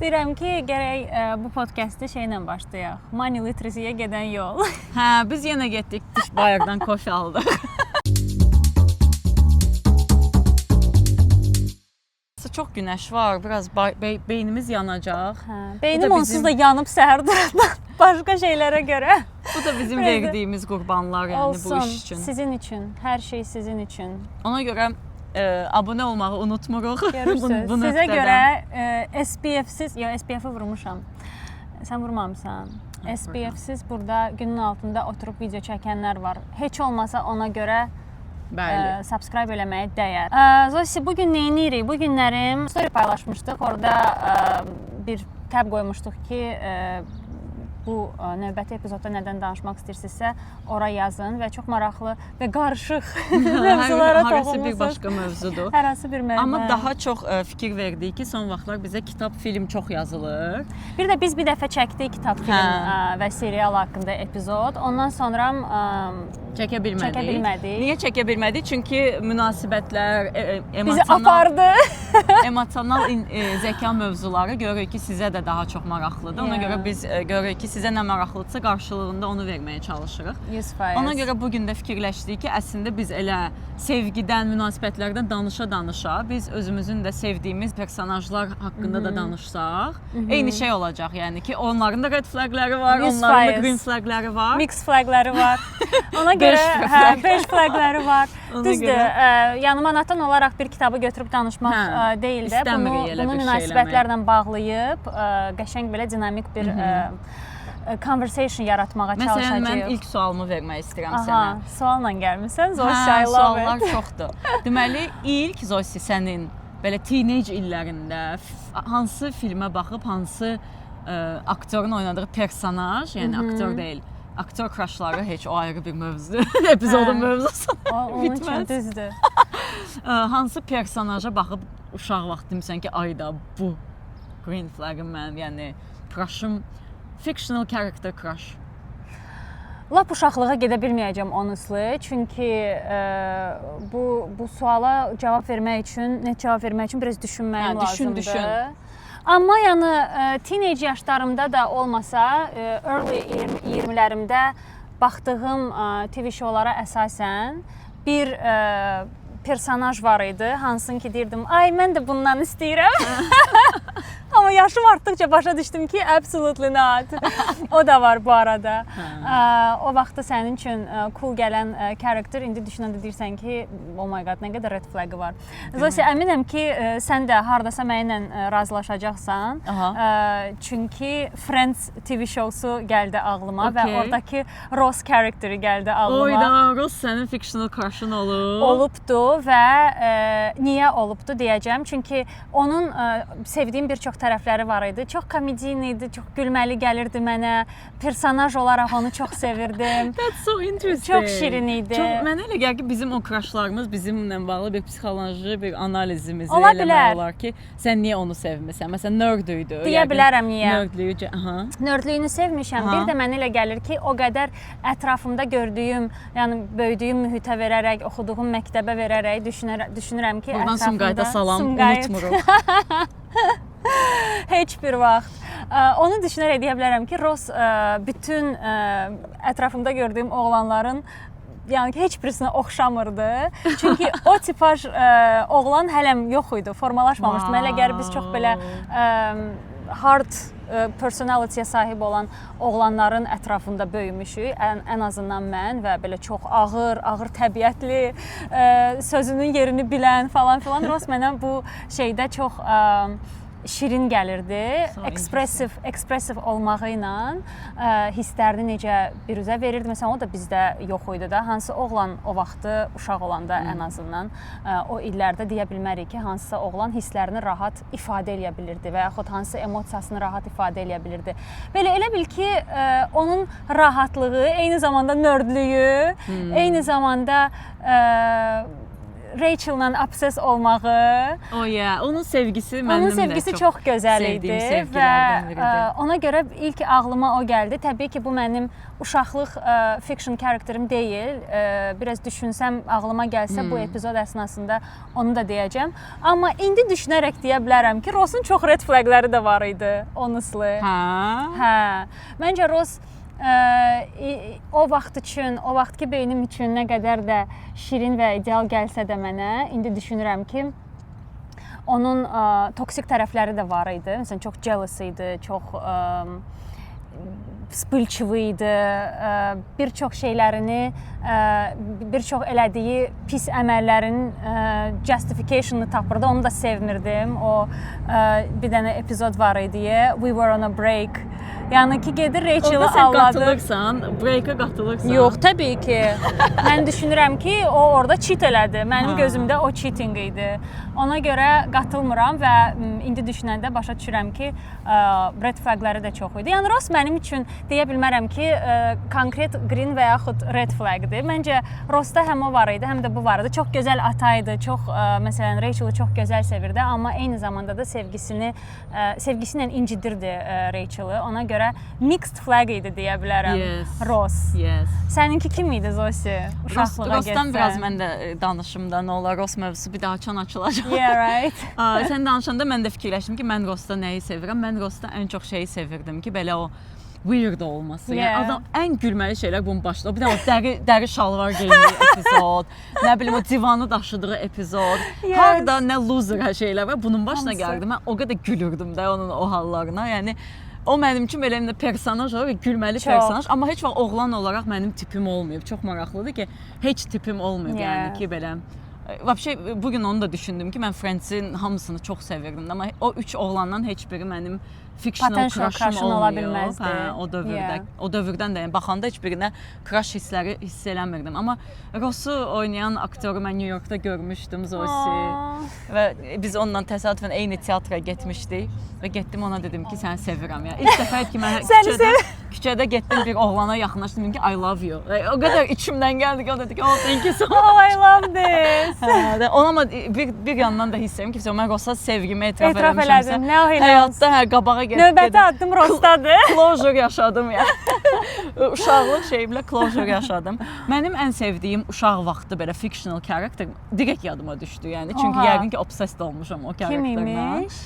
Deyirəm ki, gərək bu podkastı şeylə başlayaq. Money literacy-yə gedən yol. Hə, biz yenə getdik dış bayırdan kofe aldıq. Çox günəş var, biraz beynimiz yanacaq. Hə, beynim da onsuz bizim- da yanıb səhər durandan başqa şeylərə görə. Bu da bizim Biraz da- verdiyimiz qurbanlar, yəni Olsun. bu iş üçün. Sizin üçün. Hər şey sizin üçün. Ona görə abunə olmağı unutmuruq. Görürsüz. Bu Sizə nöqtədən. görə SPF-siz, yo SPF-i vurmuşam. Sən vurmamısan. SPF-siz burada günün altında oturub video çəkənlər var. Heç olmasa ona görə Bəli. Subscribe eləməyə dəyər. Zosi, bu gün nə edirik? Bu günlərim story paylaşmışdıq. Orada bir tab qoymuşduq ki, bu növbəti epizodda nədən danışmaq istəyirsinizsə, ora yazın və çox maraqlı və qarışıq mövzulara Hərəsi bir toxunmusunuz. başqa mövzudur. Hərəsi bir mövzu. Amma daha çox fikir verdik ki, son vaxtlar bizə kitab, film çox yazılır. Bir də biz bir dəfə çəkdik kitab, film və serial haqqında epizod. Ondan sonra Çəkə bilmədik. Çəkə bilmədik. Niyə çəkə bilmədik? Çünki münasibətlər, bizi emosional apardı. emosional zəka mövzuları görürük ki, sizə də daha çox maraqlıdır. Ona görə biz görürük ki, sizə nə maraqlıdırsa qarşılığında onu verməyə çalışırıq. 100%. Ona görə bu gün də fikirləşdik ki, əslində biz elə sevgidən, münasibətlərdən danışa-danışa biz özümüzün də sevdiyimiz personajlar haqqında da danışsaq, eyni şey olacaq. Yəni ki, onların da red flagləri var, 100%. onların da green flagləri var. Mix flagləri var. Ona görə Beş hə, flag. 5 flagləri var. Ona Düzdür. görə- Yəni manatdan olaraq bir kitabı götürüb danışmaq Hə, deyil də, istəmirik bunu elə bunu bir şey münasibətlərlə bağlayıb qəşəng belə dinamik bir conversation yaratmağa Məsələn, çalışacağıq. mən ilk sualımı vermək istəyirəm Aha, sənə. sualla gəlmisən. Zosi, Hə, I love suallar it. çoxdur. Deməli, ilk Zosi sənin belə teenage illərində hansı filmə baxıb hansı aktyorun oynadığı personaj, yəni aktyor deyil, aktyor crushları heç o ayrı bir mövzu, epizodun mövzusu. Onun üçün bitməz. düzdür. Hansı personaja baxıb uşaq vaxtı demisən ki, ayda bu green flagım mənim, yəni crushım, fictional character crush. Lap uşaqlığa gedə bilməyəcəm honestly, çünki bu suala cavab vermək üçün, net cavab vermək üçün biraz düşünməyim Hə, düşün, lazımdır. düşün. Amma yəni teenage yaşlarımda da olmasa, early 20-lərimdə baxdığım TV şoulara əsasən bir personaj var idi, hansını ki deyirdim, ay mən də bundan istəyirəm. Amma yaşım artdıqca başa düşdüm ki, absolutely not. O da var bu arada. O vaxtda sənin üçün cool gələn character indi düşünəndə deyirsən ki, oh my god, nə qədər red flagı var. Zosi, əminəm ki, sən də hardasa mənimlə razılaşacaqsan. Çünki Friends TV şousu gəldi ağlıma və oradakı Ross characteri gəldi ağlıma. Oyda, Ross sənin fictional crush'ın olub. Olubdu və niyə olubdu deyəcəm. Çünki onun sevdiyim bir çox tərəfləri var idi. Çox komediyin idi, çox gülməli gəlirdi mənə. Personaj olaraq onu çox sevirdim. That's so interesting. Çox şirin idi. Çox, mənə elə gəlir ki, bizim o crushlarımız bizimlə bağlı bir psixoloji bir analizimizi Ola eləmək bilər. olar ki, sən niyə onu sevmisən? Məsələn, nerd idi. Deyə bilərəm niyə. Nerdlüyü, aha. Nördlüyünü sevmişəm. Bir də mənə elə gəlir ki, o qədər ətrafımda gördüyüm, yəni böyüdüyüm mühitə verərək, oxuduğum məktəbə verərək düşünürəm ki, Buradan ətrafımda Sumqayıta salam, Sumqayıt. unutmuruq. Heç bir vaxt. Onu düşünərək deyə bilərəm ki, Ross bütün ətrafımda gördüyüm oğlanların yəni ki, heç birisinə oxşamırdı. Çünki o tipaj oğlan hələm yox idi, formalaşmamışdı. Mənə elə gəlir biz çox belə hard personality-yə sahib olan oğlanların ətrafında böyümüşük. Ən azından mən və belə çox ağır, ağır təbiətli, sözünün yerini bilən falan filan. Ross mənə bu şeydə çox şirin gəlirdi. So Expressive olmağı ilə hisslərini necə biruzə verirdi. Məsələn, o da bizdə yox idi da. Hansı oğlan o vaxtı uşaq olanda ən azından o illərdə deyə bilmərik ki, hansısa oğlan hisslərini rahat ifadə eləyə bilirdi və yaxud hansı emosiyasını rahat ifadə eləyə bilirdi. Belə elə bil ki, onun rahatlığı, eyni zamanda nördlüyü, eyni zamanda Rachel-la obsess olmağı, Oh yeah, onun sevgisi mənim onun də sevgisi çox gözəl sevdiyim idi və sevgilərdən biridir. ona görə ilk ağlıma o gəldi. Təbii ki, bu mənim uşaqlıq fiction karakterim deyil. Biraz düşünsəm, ağlıma gəlsə bu epizod əsnasında onu da deyəcəm. Amma indi düşünərək deyə bilərəm ki, Ross'un çox red flagləri də var idi, honestly. Hə? Hə. Məncə Ross o vaxt üçün, o vaxtki beynim üçün nə qədər də şirin və ideal gəlsə də mənə, indi düşünürəm ki, onun toksik tərəfləri də var idi. Məsələn, çox jealous idi, çox вспыльчивый idi, bir çox şeylərini, bir çox elədiyi pis əməllərin justification-ını tapırdı. Onu da sevmirdim. O bir dənə epizod var idi. We were on a break. Yəni ki, gedir Rachel-ı Orada sən aldadır. qatılırsan, break-ə qatılırsan. Yox, təbii ki. Mən düşünürəm ki, o orada cheat elədi. Mənim gözümdə o cheating idi. Ona görə qatılmıram və indi düşünəndə başa düşürəm ki, red flagları da çox idi. Yəni Ross mənim üçün deyə bilmərəm ki, konkret green və yaxud red flagdır. Məncə Rossda həm o var idi, həm də bu var idi. Çox gözəl ata idi. Çox məsələn Rachel-ı çox gözəl sevirdi, amma eyni zamanda da sevgisini sevgisi ilə incidirdi Rachel-ı. Ona görə mixed flag idi deyə bilərəm. Ross. Səninki kim idi Zosi? Uşaqlığa Ross'dan getsə. Biraz mən də danışım da, nə olar, Ross mövzusu bir daha haçan açılacaq. Yeah, right. Aa, sən danışanda mən də fikirləşdim ki, mən Ross'da nəyi sevirəm? Mən Ross'da ən çox şeyi sevirdim ki, belə o weird olması. Yəni adam ən gülməli şeylər bunun başında. O bir də o dəri dəri şalvar geyindiyi epizod, nə bilim o divanı daşıdığı epizod. Harda nə loser şeylər var, bunun başına Hamısı. gəldi. Mən o qədər gülürdüm də onun o hallarına. Yəni o mənim üçün belə də personaj olaraq gülməli personaj, amma heç vaxt oğlan olaraq mənim tipim olmayıb. Çox maraqlıdır ki, heç tipim olmayıb. Yəni ki, belə вообще bu gün onu da düşündüm ki, mən Friends-in hamısını çox sevirdim, amma o üç oğlandan heç biri mənim fictional Potential crush'ım crush'ın ola olmayıb. bilməzdi. Hə, o dövrdə, o dövrdən də yəni baxanda heç birinə crush hissləri hiss eləmirdim. Amma Ross'u oynayan aktyoru mən New Yorkda görmüşdüm, Zosi. Aa. Və biz onunla təsadüfən eyni teatra getmişdik və getdim ona dedim ki, səni sevirəm. Yəni ilk dəfə idi ki, mən Səni küçədə getdim bir oğlana yaxınlaşdım, dedim ki, I love you. Və o qədər içimdən gəldi ki, o dedi ki, oh, thank you so much. Oh, I love this. Hə, də, ona amma bir yandan da hiss edirəm ki, mən Rossa sevgimi etiraf Etiraf eləmişəmsə, elədin. Now he knows. həyatda hə qabağa get. Növbəti addım Rossdadır. Closure yaşadım yəni. Uşaqlıq şeyimlə closure yaşadım. Mənim ən sevdiyim uşaq vaxtı belə fictional character direkt yadıma düşdü. Yəni çünki yəqin ki obsessed olmuşam o Kim karakterlə. imiş?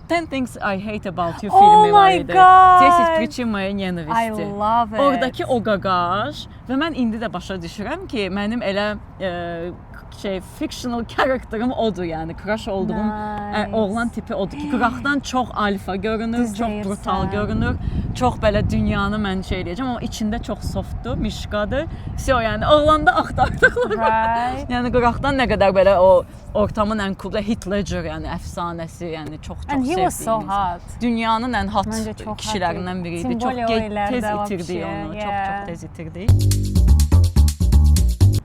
Ten Things I Hate About You Oh filmi var my idi. God. 10 причин моей I ненависти. love it. Oradakı o qaqaş və mən indi də başa düşürəm ki, mənim elə şey fictional characterım odur, yəni crush olduğum oğlan tipi odur ki, qıraqdan çox alfa görünür, Düz çox deyirsən. brutal görünür, çox belə dünyanı mən şey eləyəcəm, amma içində çox softdur, mişkadır. Vso, yəni oğlanda axtardıqlarım. Yəni qıraqdan nə qədər belə o ortamın ən cool Heath Ledger, yəni əfsanəsi, yəni çox-çox And he was so sevdiyim insan. hot. Dünyanın ən hot Məncə çox hot kişilərindən idi. biri idi. Tim Çox bolее o illərdə tez вообще, itirdik onu. Çox çox tez itirdik.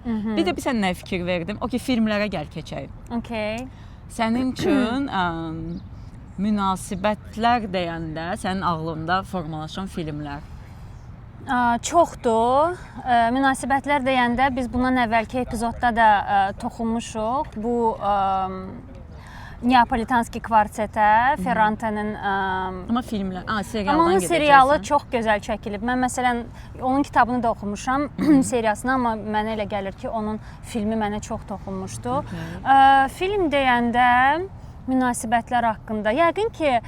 Bir də bir sən nə fikir verdim? Okay, filmlərə gəl keçək. Okay. Sənin üçün münasibətlər deyəndə sənin ağlında formalaşan filmlər. Çoxdur. Münasibətlər deyəndə biz bundan əvvəlki epizodda da toxunmuşuq. Bu Neapolitanski kvartetə, Ferrante'nin Amma filmlər, serialdan Amma onun gedəcəksən. serialı çox gözəl çəkilib. Mən məsələn onun kitabını da oxumuşam, seriyasını, amma mənə elə gəlir ki, onun filmi mənə çox toxunmuşdu. Film deyəndə münasibətlər haqqında yəqin ki,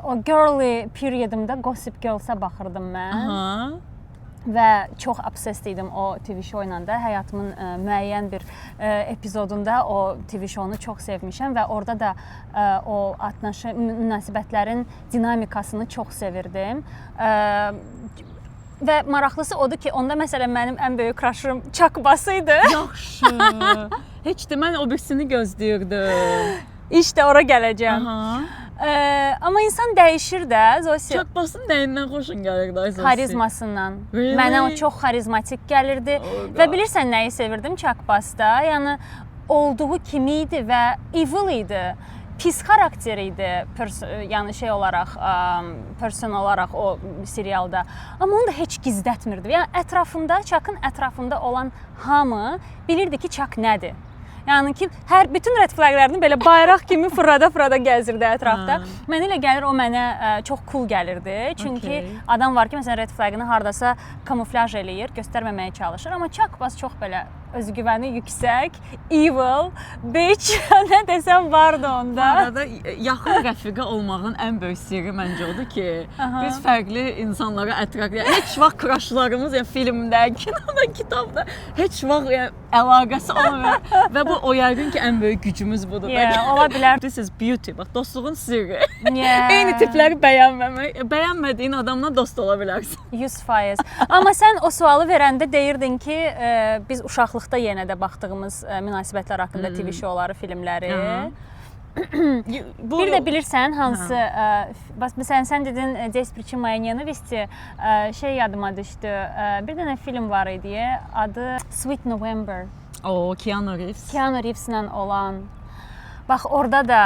o girly periodumda Gossip Girls-a baxırdım mən. Və çox obsessed idim o TV show ilə də. Həyatımın müəyyən bir epizodunda o TV show-nu çox sevmişəm və orada da o münasibətlərin dinamikasını çox sevirdim. Və maraqlısı odur ki, onda məsələn mənim ən böyük crushım Chuck Bass idi. Yaxşı. Heç də mən o birisini gözləyirdim. İşte ora gələcəm. Amma insan dəyişir də, Zosi. Chuck Bass'ın nəyindən xoşun gəlirdi ay Zosi? Xarizmasından. Really? Mənə o çox xarizmatik gəlirdi. Oh, Və God. bilirsən nəyi sevirdim Chuck Bass'da? Yəni olduğu kimi idi və evil idi. Pis xarakter idi, yəni şey olaraq, person olaraq o serialda. Amma onu da heç gizlətmirdi. Yəni ətrafında, Chuck'ın ətrafında olan hamı bilirdi ki, Chuck nədir. Yəni ki, hər bütün red flaglarını belə bayraq kimi fırlada-fırlada gəzirdi ətrafda. Mənə elə gəlir o mənə çox cool gəlirdi. Çünki adam var ki, məsələn red flagını hardasa kamuflaj eləyir, göstərməməyə çalışır, amma Chuck Bass çox belə özgüvəni yüksək, evil bitch nə desəm vardı onda. Bu arada yaxın rəfiqə olmağın ən böyük sirri məncə odur ki, biz fərqli insanlara ətraf, yəni heç vaxt crushlarımız, yəni filmdə, kinoda, kitabda heç vaxt yəni əlaqəsi olmur və bu o yəqin ki ən böyük gücümüz budur. Yeah, ola bilər. This is beauty. Bax, dostluğun sirri. Eyni tipləri bəyənməmək, bəyənmədiyin adamla dost ola bilərsən. 100%. Amma sən o sualı verəndə deyirdin ki, biz uşaqlıqda yenə də baxdığımız münasibətlər haqqında TV şouları, filmləri. Bu Bir də bilirsən hansı, bax məsələn sən dedin "Десять причин моей ненависти", şey yadıma düşdü. Bir dənə film var idi, adı Sweet November. O Keanu Reeves. Keanu Reeveslə olan. Bax orada da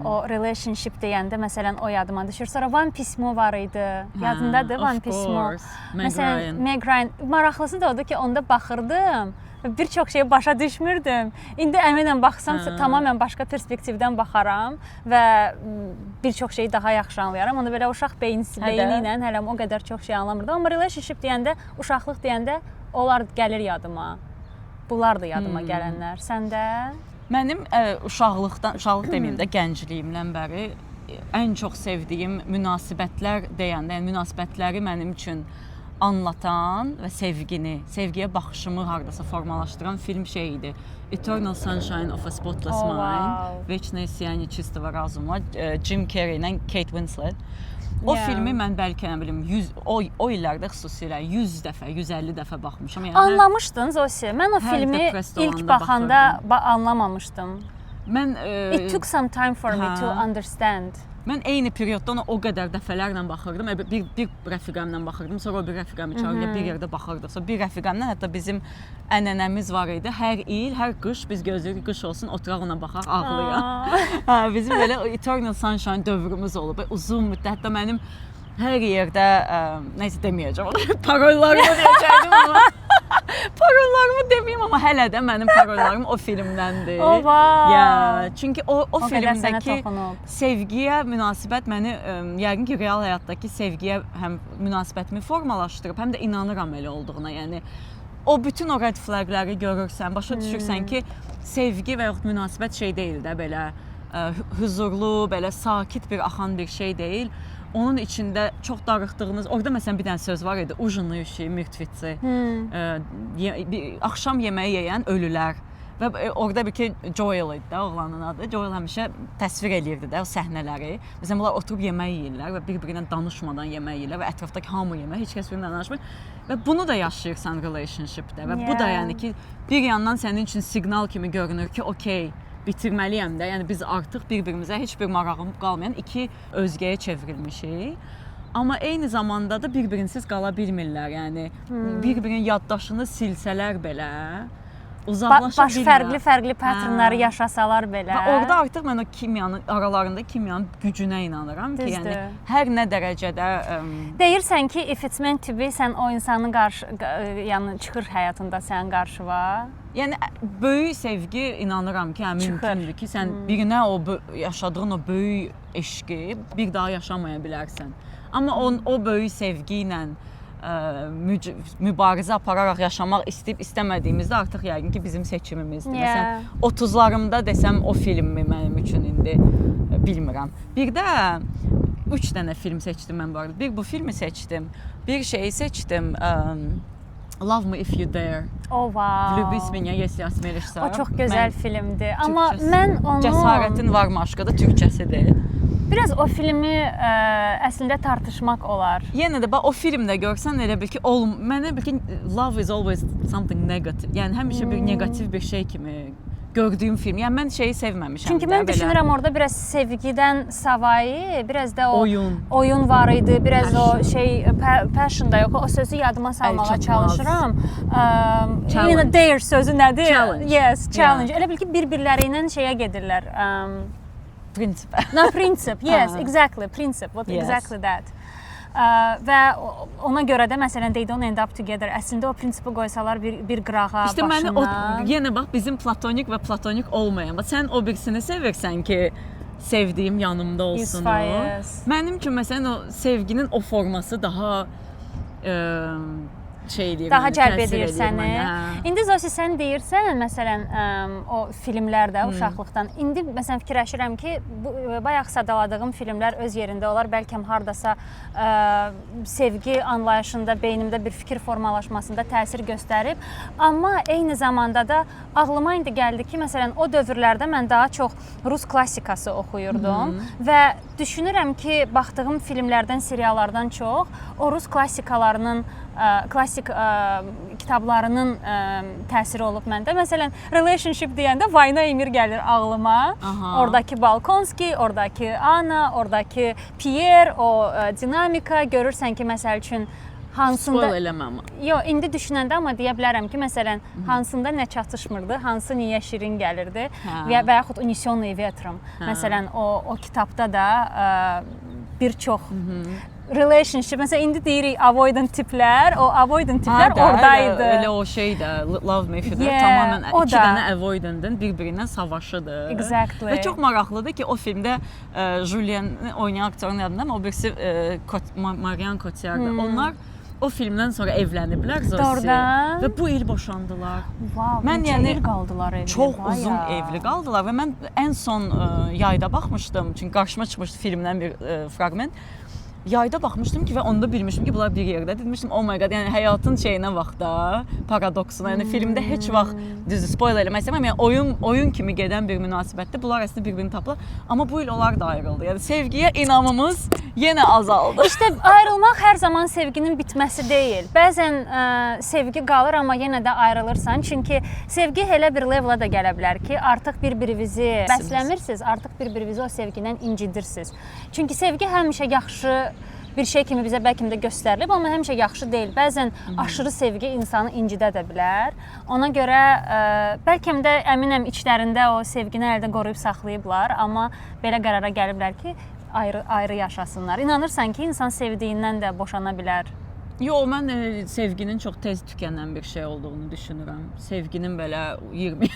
o relationship deyəndə məsələn o yadıma düşür. Sonra Вам письмо var idi. Yadındadır Of Вам письмо? Course. Meg Məsələn, Ryan. Meg Ryan. Maraqlısı da odur ki, onda baxırdım və bir çox şeyi başa düşmürdüm. İndi əminəm baxsam tamamilə başqa perspektivdən baxaram və bir çox şeyi daha yaxşı anlayaram. Onda belə uşaq beyni ilə hələ o qədər çox şey anlamırdım. Amma relationship deyəndə, uşaqlıq deyəndə onlar gəlir yadıma. Bunlar da yadıma gələnlər. Səndə? Mənim uşaqlıqdan, uşaqlıq deməyim də, gəncliyimdən bəri ən çox sevdiyim münasibətlər deyəndə, yəni münasibətləri mənim üçün anlatan və sevgini, sevgiyə baxışımı hardasa formalaşdıran film şey idi. Eternal Sunshine of a Spotless Mind. Вечное сияние чистого разума, Jim Carrey ilə Kate Winslet. O filmi mən bəlkə nə bilim 100 o illərdə xüsusilə 100 dəfə, 150 dəfə baxmışam. Yəni Anlamışdın Zosi. Mən o hər filmi depressed ilk olanda baxanda baxırdım. Anlamamışdım. Mən It took some time for me to understand. Mən eyni periodda ona o qədər dəfələrlə baxırdım. Bir rəfiqəmlə baxırdım, sonra o bir rəfiqəmi çağırıb bir yerdə baxırdıq. Sonra bir rəfiqəmlə hətta bizim ənənəmiz var idi. Hər il, hər qış biz gözləyirik qış olsun, oturaq ona baxaq, ağlayaq. Hə, bizim belə Eternal Sunshine dövrümüz olub. Uzun müddət hətta mənim hər yerdə nəsə deməyəcəm. Parollarımı deyəcəkdim amma parollarımı deməyim, amma hələ də mənim parollarım o filmdəndir. Oh, wow. Yeah, çünki o O qədər sənə filmdəki toxunub. sevgiyə münasibət məni yəqin ki, real həyatdakı sevgiyə həm münasibətimi formalaşdırıb, həm də inanıram elə olduğuna. Yəni o bütün o red flagləri görürsən, başa düşürsən ki, sevgi və yaxud münasibət şey deyil də belə huzurlu, belə sakit bir axan bir şey deyil. Onun içində çox darıxdığınız, orada məsələn bir dənə söz var idi, ужинающие мертвецы. Bir, axşam yeməyi yeyən ölülər. Və orada bir ki Joel idi də oğlanın adı. Joel həmişə təsvir eləyirdi də o səhnələri. Məsələn bunlar oturub yemək yeyirlər və bir-birinə danışmadan yemək yeyirlər və ətrafdakı hamı yemək, heç kəs bir-birinə danışmır. Və bunu da yaşayırsan relationship-də və bu da yəni ki bir yandan sənin üçün siqnal kimi görünür ki, okey, bitirməliyəm də. Yəni biz artıq bir-birimizə heç bir marağım qalmayan iki özgəyə çevrilmişik. Amma eyni zamanda da bir-birinsiz qala bilmirlər. Yəni bir-birinin yaddaşını silsələr belə uzaqlaşa Baş bilmirlər. fərqli-fərqli patternları yaşasalar belə. Və orada artıq mən o kimyanın aralarında kimyanın gücünə inanıram ki, yəni hər nə dərəcədə Deyirsən ki, if it's meant to be, sən o insanın qarşı, yəni çıxır həyatında sənin qarşıva. Yəni böyük sevgi inanıram ki, hə, Çıxır. mümkündür ki, sən birinə o yaşadığın o böyük eşqi bir daha yaşamaya bilərsən. Amma o böyük sevgi ilə mübarizə apararaq yaşamaq istəyib istəmədiyimizdə artıq yəqin ki bizim seçimimizdir. Məsələn, 30-larımda desəm o filmmi mənim üçün indi bilmirəm. Bir də 3 dənə film seçdim mən bu arada. Bir bu filmi seçdim. Bir şeyi seçdim. Love Me If You Dare. Oh, wow. Влюбись в меня, если осмелишься. O çox gözəl Mən filmdir. Amma türkçəsi- mən onu Cəsarətin varmı aşkada türkçəsidir. Biraz o filmi əslində tartışmaq olar. Yenə də bax o filmdə görsən elə bil ki, mənə bil ki love is always something negative. Yəni həmişə bir neqativ bir şey kimi gördüyüm film. Yəni mən şeyi sevməmişəm Çünki də, mən belə düşünürəm orada biraz sevgidən savayı, biraz da o oyun. Oyun var idi, biraz o Passion. şey passion da yox, o sözü yadıma salmağa çatmaz. çalışıram. Challenge. Yenə dare sözü nədir? Challenge. Yes, challenge. Elə bil ki, bir-birləri ilə şeyə gedirlər. Prinsip. Na prinsip. Yes, Ha. exactly. Prinsip. What exactly that. Və ona görə də məsələn they don't end up together. Əslində o prinsipi qoysalar bir qırağa İşte məni o başından. Yenə bax, bizim platonik və platonik olmayan. Bax, sən o birisini sevirsən ki, sevdiyim yanımda olsun. O. 100%. Mənim üçün məsələn o sevginin o forması daha şey eləyir Daha mənə, cəlb təsir edir eləyir səni. mənə. Hə. İndi Zosi, sən deyirsən, məsələn, o filmlərdə uşaqlıqdan. İndi məsələn fikirləşirəm ki, bu bayaq sadaladığım filmlər öz yerində olar. Bəlkə hardasa sevgi anlayışında, beynimdə bir fikir formalaşmasında təsir göstərib. Amma eyni zamanda da ağlıma indi gəldi ki, məsələn, o dövrlərdə mən daha çox rus klassikası oxuyurdum və düşünürəm ki, baxdığım filmlərdən, seriallardan çox o rus klassikalarının, klassik kitablarının təsiri olub məndə. Məsələn, relationship deyəndə Война и мир gəlir ağlıma. Oradakı Balkonski, oradakı Ana, oradakı Pierre, o dinamika görürsən ki, məsəl üçün hansında Spoil eləmə amma. Yo, indi düşünəndə amma deyə bilərəm ki, məsələn, hansında nə çatışmırdı, hansı niyə şirin gəlirdi və yaxud Унесённые ветром. Məsələn, o kitabda da bir çox relationship, məsələn, indi deyirik avoidant tiplər, o avoidant tiplər Ha, da, oradaydı. Elə o şey də Love Me If You Yeah, tamamilə o iki da. dənə avoidantın bir-birindən savaşıdır. Exactly. Və çox maraqlıdır ki, o filmdə Julien oynayan aktyorun yadında, amma o birisi Marion Cotillard. Onlar o filmdən sonra evləniblər Zosi. Doğrudan? Və bu il boşandılar. Wow, Mən neçə yəni il qaldılar evli? çox Vay uzun ya. evli qaldılar və mən ən son yayda baxmışdım. Çünki qarşıma çıxmışdı filmdən bir fraqment. Yayda baxmışdım ki və onda bilmişdim ki, bunlar bir yerdə. Demişdim, "Oh my god", yəni həyatın şeyinə bax da, paradoksuna. Yəni filmdə heç vaxt, düzdür, spoiler eləmək istəmirəm. Yəni oyun oyun kimi gedən bir münasibətdə bunlar əslində bir-birini tapdılar. Amma bu il onlar da ayrıldı. Yəni sevgiyə inamımız yenə azaldı. İşte ayrılmaq hər zaman sevginin bitməsi deyil. Bəzən sevgi qalır, amma yenə də ayrılırsan. Çünki sevgi elə bir level-a da gələ bilər ki, artıq bir-birinizi bəsləmirsiniz, artıq bir-birinizi o sevgidən incidirsiniz. Çünki sevgi həmişə yaxşı bir şey kimi bizə bəlkə də göstərilib, amma həmişə yaxşı deyil. Bəzən aşırı sevgi insanı incidə də bilər. Ona görə bəlkə də əminəm içlərində o sevgini əldə qoruyub saxlayıblar, amma belə qərara gəliblər ki, ayrı ayrı yaşasınlar. İnanırsan ki, insan sevdiyindən də boşana bilər? Yo, mən sevginin çox tez tükənən bir şey olduğunu düşünürəm. Sevginin belə 20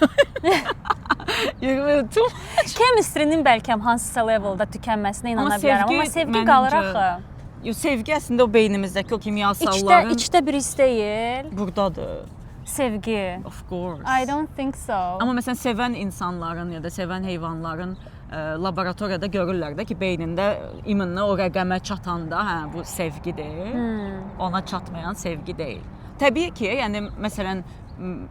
20 too much. Chemistry-nin bəlkə hansısa levelda tükənməsinə inana Amma bilərəm, sevgi amma sevgi məncə- qalır axı. Yo, sevgi əslində o beynimizdəki o İçdə kimyasalların içdə bir his deyil, burdadır. Sevgi. Of course. I don't think so. Amma məsələn sevən insanların ya da sevən heyvanların laboratoriyada görürlər də ki, beynində imенно o rəqəmə çatanda, hə, bu sevgidir. Ona çatmayan sevgi deyil. Təbii ki, yəni məsələn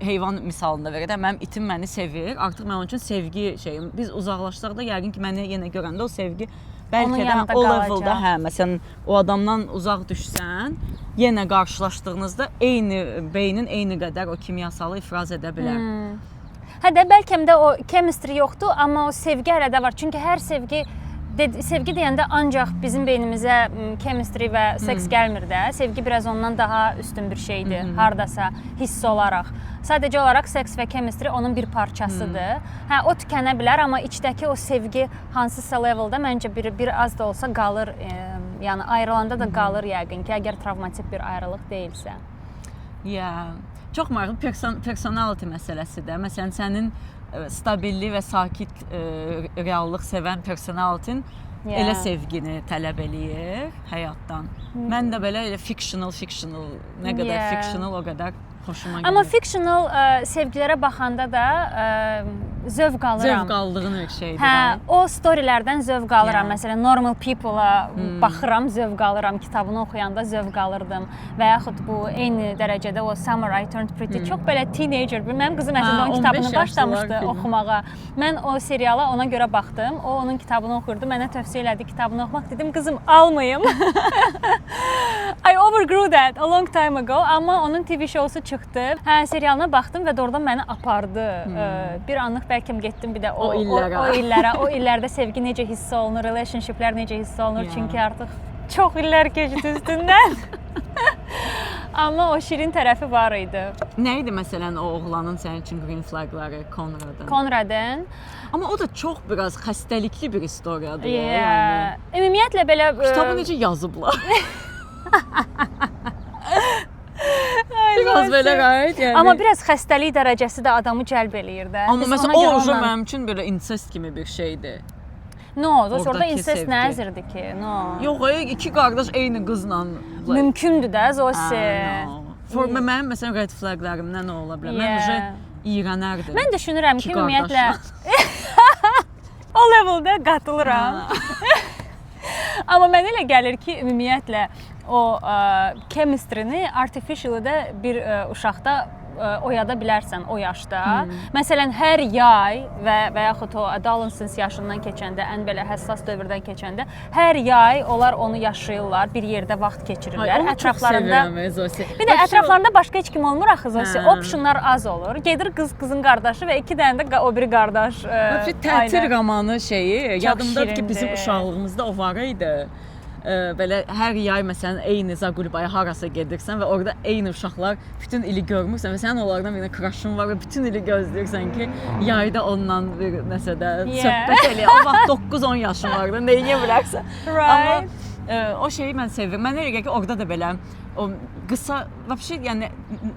heyvan misalında verək də, mənim itim məni sevir. Artıq mən onun üçün sevgi şeyim. Biz uzaqlaşsaq da yəqin ki, məni yenə görəndə o sevgi bəlkə Onun də yanında o levelda, qalacaq. hə, məsələn o adamdan uzaq düşsən, yenə qarşılaşdığınızda eyni beynin eyni qədər o kimyasalı ifraz edə bilər. Hə də bəlkə də o chemistry yoxdur, amma o sevgi hələ də var. Çünki hər sevgi sevgi deyəndə ancaq bizim beynimizə chemistry və seks gəlmir də. Sevgi biraz ondan daha üstün bir şeydir, hardasa hiss olaraq. Sadəcə olaraq seks və chemistry onun bir parçasıdır. Hə, o tükənə bilər, amma içdəki o sevgi hansısa levelda məncə bir az da olsa qalır. Yəni ayrılanda da qalır yəqin ki, əgər travmatik bir ayrılıq deyilsə. Yeah. Çox maraqlı personality məsələsi də. Məsələn, sənin stabillik və sakit reallıq sevən personalityn elə sevgini tələb eləyir həyatdan. Mən də belə elə fictional, nə qədər fictional, o qədər xoşuma gəlir. Amma fictional sevgilərə baxanda da zövq alıram. Zövq aldığın bir şeydir. Hə, o storylərdən zövq alıram. Məsələn, Normal People-a baxıram, zövq alıram. Kitabını oxuyanda zövq alırdım. Və yaxud bu eyni dərəcədə o Summer I Turned Pretty çox belə teenager. Mənim qızım əslində Hə, onun 15 kitabını yaşlılar başlamışdı filmi. oxumağa. Mən o seriala ona görə baxdım. O onun kitabını oxuyurdu. Mənə tövsiyə elədi kitabını oxumaq. Dedim, qızım, almayım. I overgrew that a long time ago. Amma onun TV showsu çıxdı. Hə, serialına baxdım və doğrudan məni apardı. Bir anlıq bəlkə getdim bir də O illərə. o illərə, o illərdə sevgi necə hiss olunur, relationshiplər necə hiss olunur? Çünki artıq çox illər keçdi üstündən. Amma o şirin tərəfi var idi. Nə idi məsələn o oğlanın sənin üçün green flagları, Conradın? Conradın. Amma o da çox biraz xəstəlikli bir istoriyadır. Yeah. Yəni. Ümumiyyətlə belə Kitabı necə yazıblar? Biraz belə, right? Yəni. Amma biraz xəstəlik dərəcəsi də adamı cəlb eləyir də. Amma Biz məsələn ona o görə uje onunla- mənim üçün belə incest kimi bir şeydir. No, Zosi, orada Oradakı incest nə sevgi. əzirdi ki? No. Yox, iki qardaş eyni qızla like, Mümkündür də Zosi. No. For mənim məsələn red flaglərimdən o ola bilər. Mən Yeah. uje iyrənərdim. Mən düşünürəm ki, İki ümumiyyətlə o leveldə qatılıram. Amma mənə elə gəlir ki, ümumiyyətlə o chemistry-ni artificially də bir uşaqda oyada bilərsən o yaşda. Məsələn, hər yay və yaxud o adolescence yaşından keçəndə, ən belə həssas dövrdən keçəndə hər yay onlar onu yaşayırlar, bir yerdə vaxt keçirirlər. Ay, onu çox sevirəm, Zosi. Bir də ətraflarında başqa heç kim olmur axı Zosi. Hə. Optionlar az olur. Gedir qız, qızın qardaşı və iki dənə də o biri qardaş. Вообще tətil ailə. romanı şeyi Çox yadımdadır ki, bizim şirindir. uşaqlığımızda o var idi. Belə hər yay məsələn eyni Zaqulbaya harasa gedirsən və orada eyni uşaqlar bütün ili görmürsən və sənin onlardan birinə crushın var və bütün ili gözləyirsən ki, yayda onunla bir nəsə də söhbət eləyə. O vaxt 9-10 yaşın var da, nə edə bilərsən? Amma o şeyi mən sevirəm. Mənə elə gəlir ki, orada da belə o qısa вообще yəni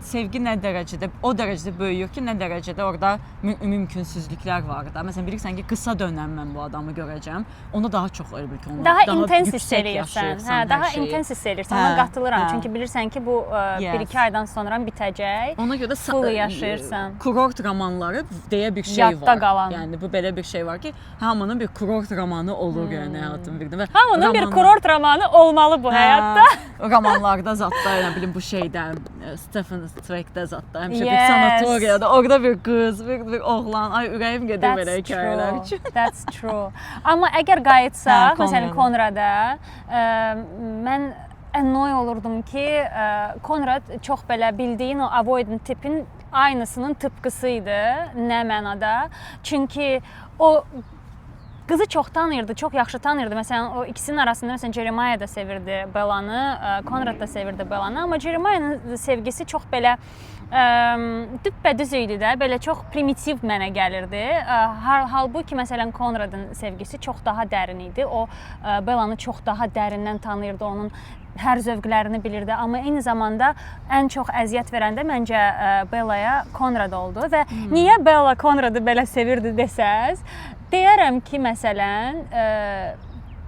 sevgi nə dərəcədə o dərəcədə böyüyür ki, nə dərəcədə orada mümkünsüzlüklər var da. Məsələn bilirsən ki, qısa dönəm mən bu adamı görəcəm. Onu daha çox elə bil ki, onu Daha intense hiss yüksək eləyirsən. yaşayırsan Hə, hər daha şeyi. intense hiss eləyirsən. Hə, Ona qatılıram. hə. Çünki bilirsən ki, bu 1-2 aydan sonra bitəcək. Ona görə Full yaşayırsan. Kurort romanları deyə bir şey Yadda var. qalan. Yəni bu belə bir şey var ki, hamının bir kurort romanı olur yəni həyatın birində və Hamının bir kurort romanı olmalı bu həyatda. Romanlarda zətdə, nə bilim bu şeydə Stephen Zweigdə zətdə həmişə bir sanatoriyada orada bir qız, bir oğlan. Ay ürəyim gedir That's belə hekayələr true. üçün. That's true. Amma əgər qayıtsaq, Hə, məsələn Konrada. Konrada, mən annoy olurdum ki, Konrad çox belə bildiyin o avoidant tipin aynısının tıpqısı idi. Nə mənada? Çünki o qızı çox tanıyırdı, çox yaxşı tanıyırdı. Məsələn, o ikisinin arasında məsələn Jeremiah da sevirdi Bellanı, Konrad da sevirdi Bellanı, amma Jeremiah'ın sevgisi çox belə düppədüz idi də, belə çox primitiv mənə gəlirdi. Halbuki məsələn Konradın sevgisi çox daha dərin idi. O Bellanı çox daha dərindən tanıyırdı, onun hər zövqlərini bilirdi, amma eyni zamanda ən çox əziyyət verən də məncə Bellaya Konrad oldu və niyə Bella Konradı belə sevirdi desəz, deyərəm ki, məsələn,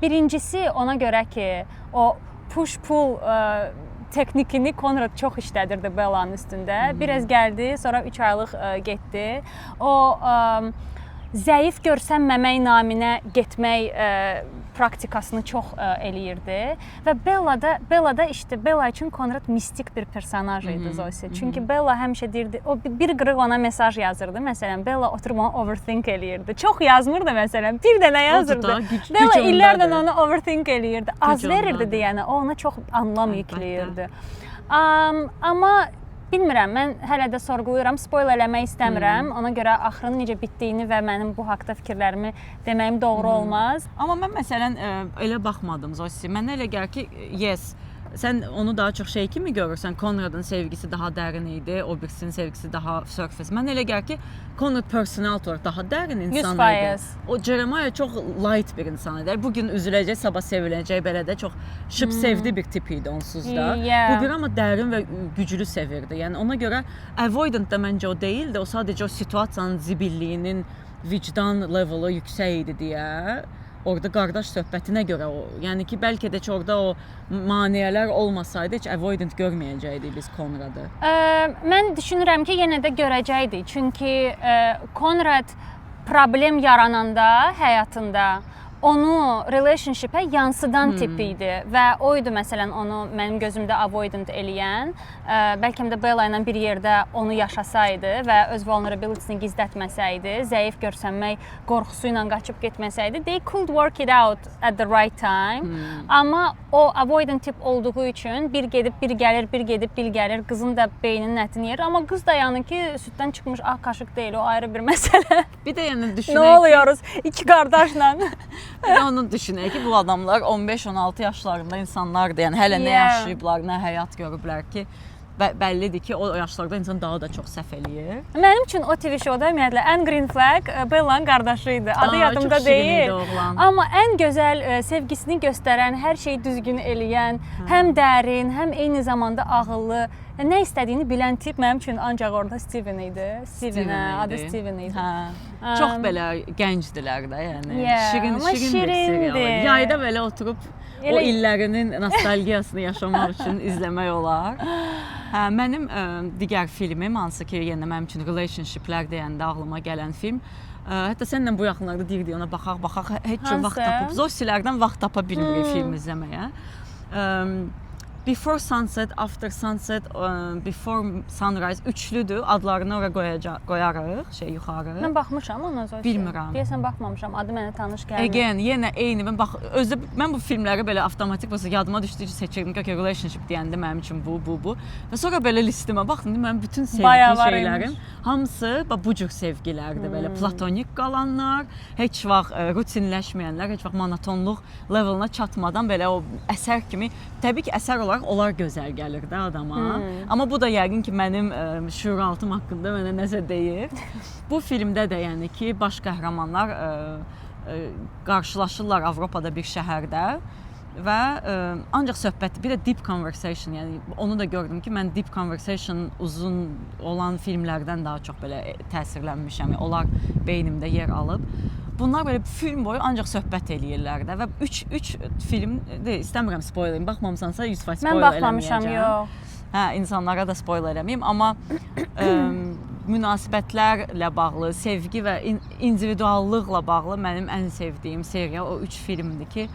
birincisi ona görə ki, o push-pull texnikini Konrad çox işlədirdi Bellanın üstündə. Biraz gəldi, sonra 3 aylıq getdi. O zəif görsənməmək naminə getmək praktikasını çox eləyirdi və Bella da işte Bella üçün Konrad mistik bir personaj idi Zosi. Çünki Bella həmişə deyirdi, o bir qırıq ona mesaj yazırdı. Məsələn, Bella oturub onu overthink eləyirdi. Çox yazmırdı məsələn, bir dənə yazırdı. Da, güc, Bella güc illərlə ondadır. onu overthink eləyirdi. Az Güc verirdi ondadır. deyənə, o ona çox anlam Əlbəttə. yükləyirdi. Amma bilmirəm, mən hələ də sorğuluyuram, spoil eləmək istəmirəm. Ona görə axırın necə bitdiyini və mənim bu haqda fikirlərimi deməyim doğru olmaz. Amma mən məsələn elə baxmadım Zosi. Mənə elə gəlir ki, yes, sən onu daha çox şey kimi görürsən. Konradın sevgisi daha dərin idi, o birisinin sevgisi daha surface. Mənə elə gəlir ki, Konrad personality olaraq daha dərin insan idi. 100%. O Jeremiah çox light bir insan idi. Bu gün üzüləcək, sabah seviləcək, belə də çox şıp sevdi bir tip idi onsuz da. Bu bir amma dərin və güclü sevirdi. Yəni ona görə avoidant da məncə o deyildi. O sadəcə o situasiyanın zibilliyinin vicdan level-ı yüksək idi deyə orada qardaş söhbətinə görə o, yəni ki, bəlkə də heç orada o maneələr olmasaydı heç avoidant görməyəcəkdik biz Konradı. Mən düşünürəm ki, yenə də görəcəkdik. Çünki Konrad problem yarananda həyatında onu relationship-ə yansıdan tip idi və o idi məsələn onu mənim gözümdə avoidant eləyən. Bəlkə də Bella ilə bir yerdə onu yaşasaydı və öz vulnerability-sini gizlətməsəydi, zəif görsənmək qorxusu ilə qaçıb getməsəydi, they could work it out at the right time. Amma o avoidant tip olduğu üçün bir gedib bir gəlir, bir gedib bir gəlir, qızın da beyninin ətini yer. Amma qız da yəni ki, süddən çıxmış ağ qaşıq deyil, o ayrı bir məsələ. Bir də yəni düşünək. Nə oluyoruz? İki qardaşla. Bir də onu düşünək ki, bu adamlar 15-16 yaşlarında insanlardır. Yəni hələ nə yaşayıblar, nə həyat görüblər ki, Bəllidir ki, o yaşlarda insan daha da çox səhv eləyir. Mənim üçün o TV show-da ümumiyyətlə ən green flag Bella'nın qardaşı idi. Adı yadımda çox şirin deyil. idi oğlan. Amma ən gözəl sevgisini göstərən, hər şeyi düzgün eləyən, həm dərin, həm eyni zamanda ağıllı, nə istədiyini bilən tip mənim üçün ancaq orada Steven idi. Steven, hə, adı Steven idi. Hə. Çox belə gəncdilər də, yəni Yeah, şirin amma şirin bir serial. şirindir. Yayda belə oturub o Elə- illərinin nostalgiyasını yaşamaq üçün izləmək olar. Hə, mənim digər filmim, hansı ki, yenə mənim üçün relationshiplər deyəndə ağlıma gələn film. Hətta səninlə bu yaxınlarda deyirdik ona baxaq, baxaq, heç cür vaxt tapıb Zosilərdən vaxt tapa bilmirik film izləməyə. Before Sunset, After Sunset, Before Sunrise üçlüdür. Adlarını ora qoyacaq, qoyarıq, şey yuxarı. Mən baxmışam ona Zosi. Bilmirəm. Deyəsən baxmamışam. Adı mənə tanış gəlmir. Again, yenə eyni. Mən bax özü mən bu filmləri belə avtomatik bolsa yadıma düşdükcə seçirdim ki, okay, relationship deyəndə mənim üçün bu, bu, bu. Və sonra belə listimə baxdım, mənim bütün sevgi şeylərim hamısı bax bu cür sevgilərdir. Belə platonik qalanlar, heç vaxt rutinləşməyənlər, heç vaxt monotonluq levelına çatmadan belə o əsər kimi, təbii ki, əsər olaraq onlar gözəl gəlir də adama. Amma bu da yəqin ki, mənim şüuraltım haqqında mənə nəsə deyir. Bu filmdə də yəni ki, baş qəhrəmanlar qarşılaşırlar Avropada bir şəhərdə və ancaq söhbət, bir də deep conversation, yəni onu da gördüm ki, mən deep conversation uzun olan filmlərdən daha çox belə təsirlənmişəm. Yəni, onlar beynimdə yer alıb. Bunlar belə film boyu ancaq söhbət eləyirlər də və 3 film də istəmirəm spoiler eləyim. Baxmamısansa 100% spoiler Mən baxmamışam, yox. Hə, insanlara da spoiler eləməyim, amma münasibətlərlə bağlı, sevgi və individuallıqla bağlı mənim ən sevdiyim seriya o 3 filmdir ki,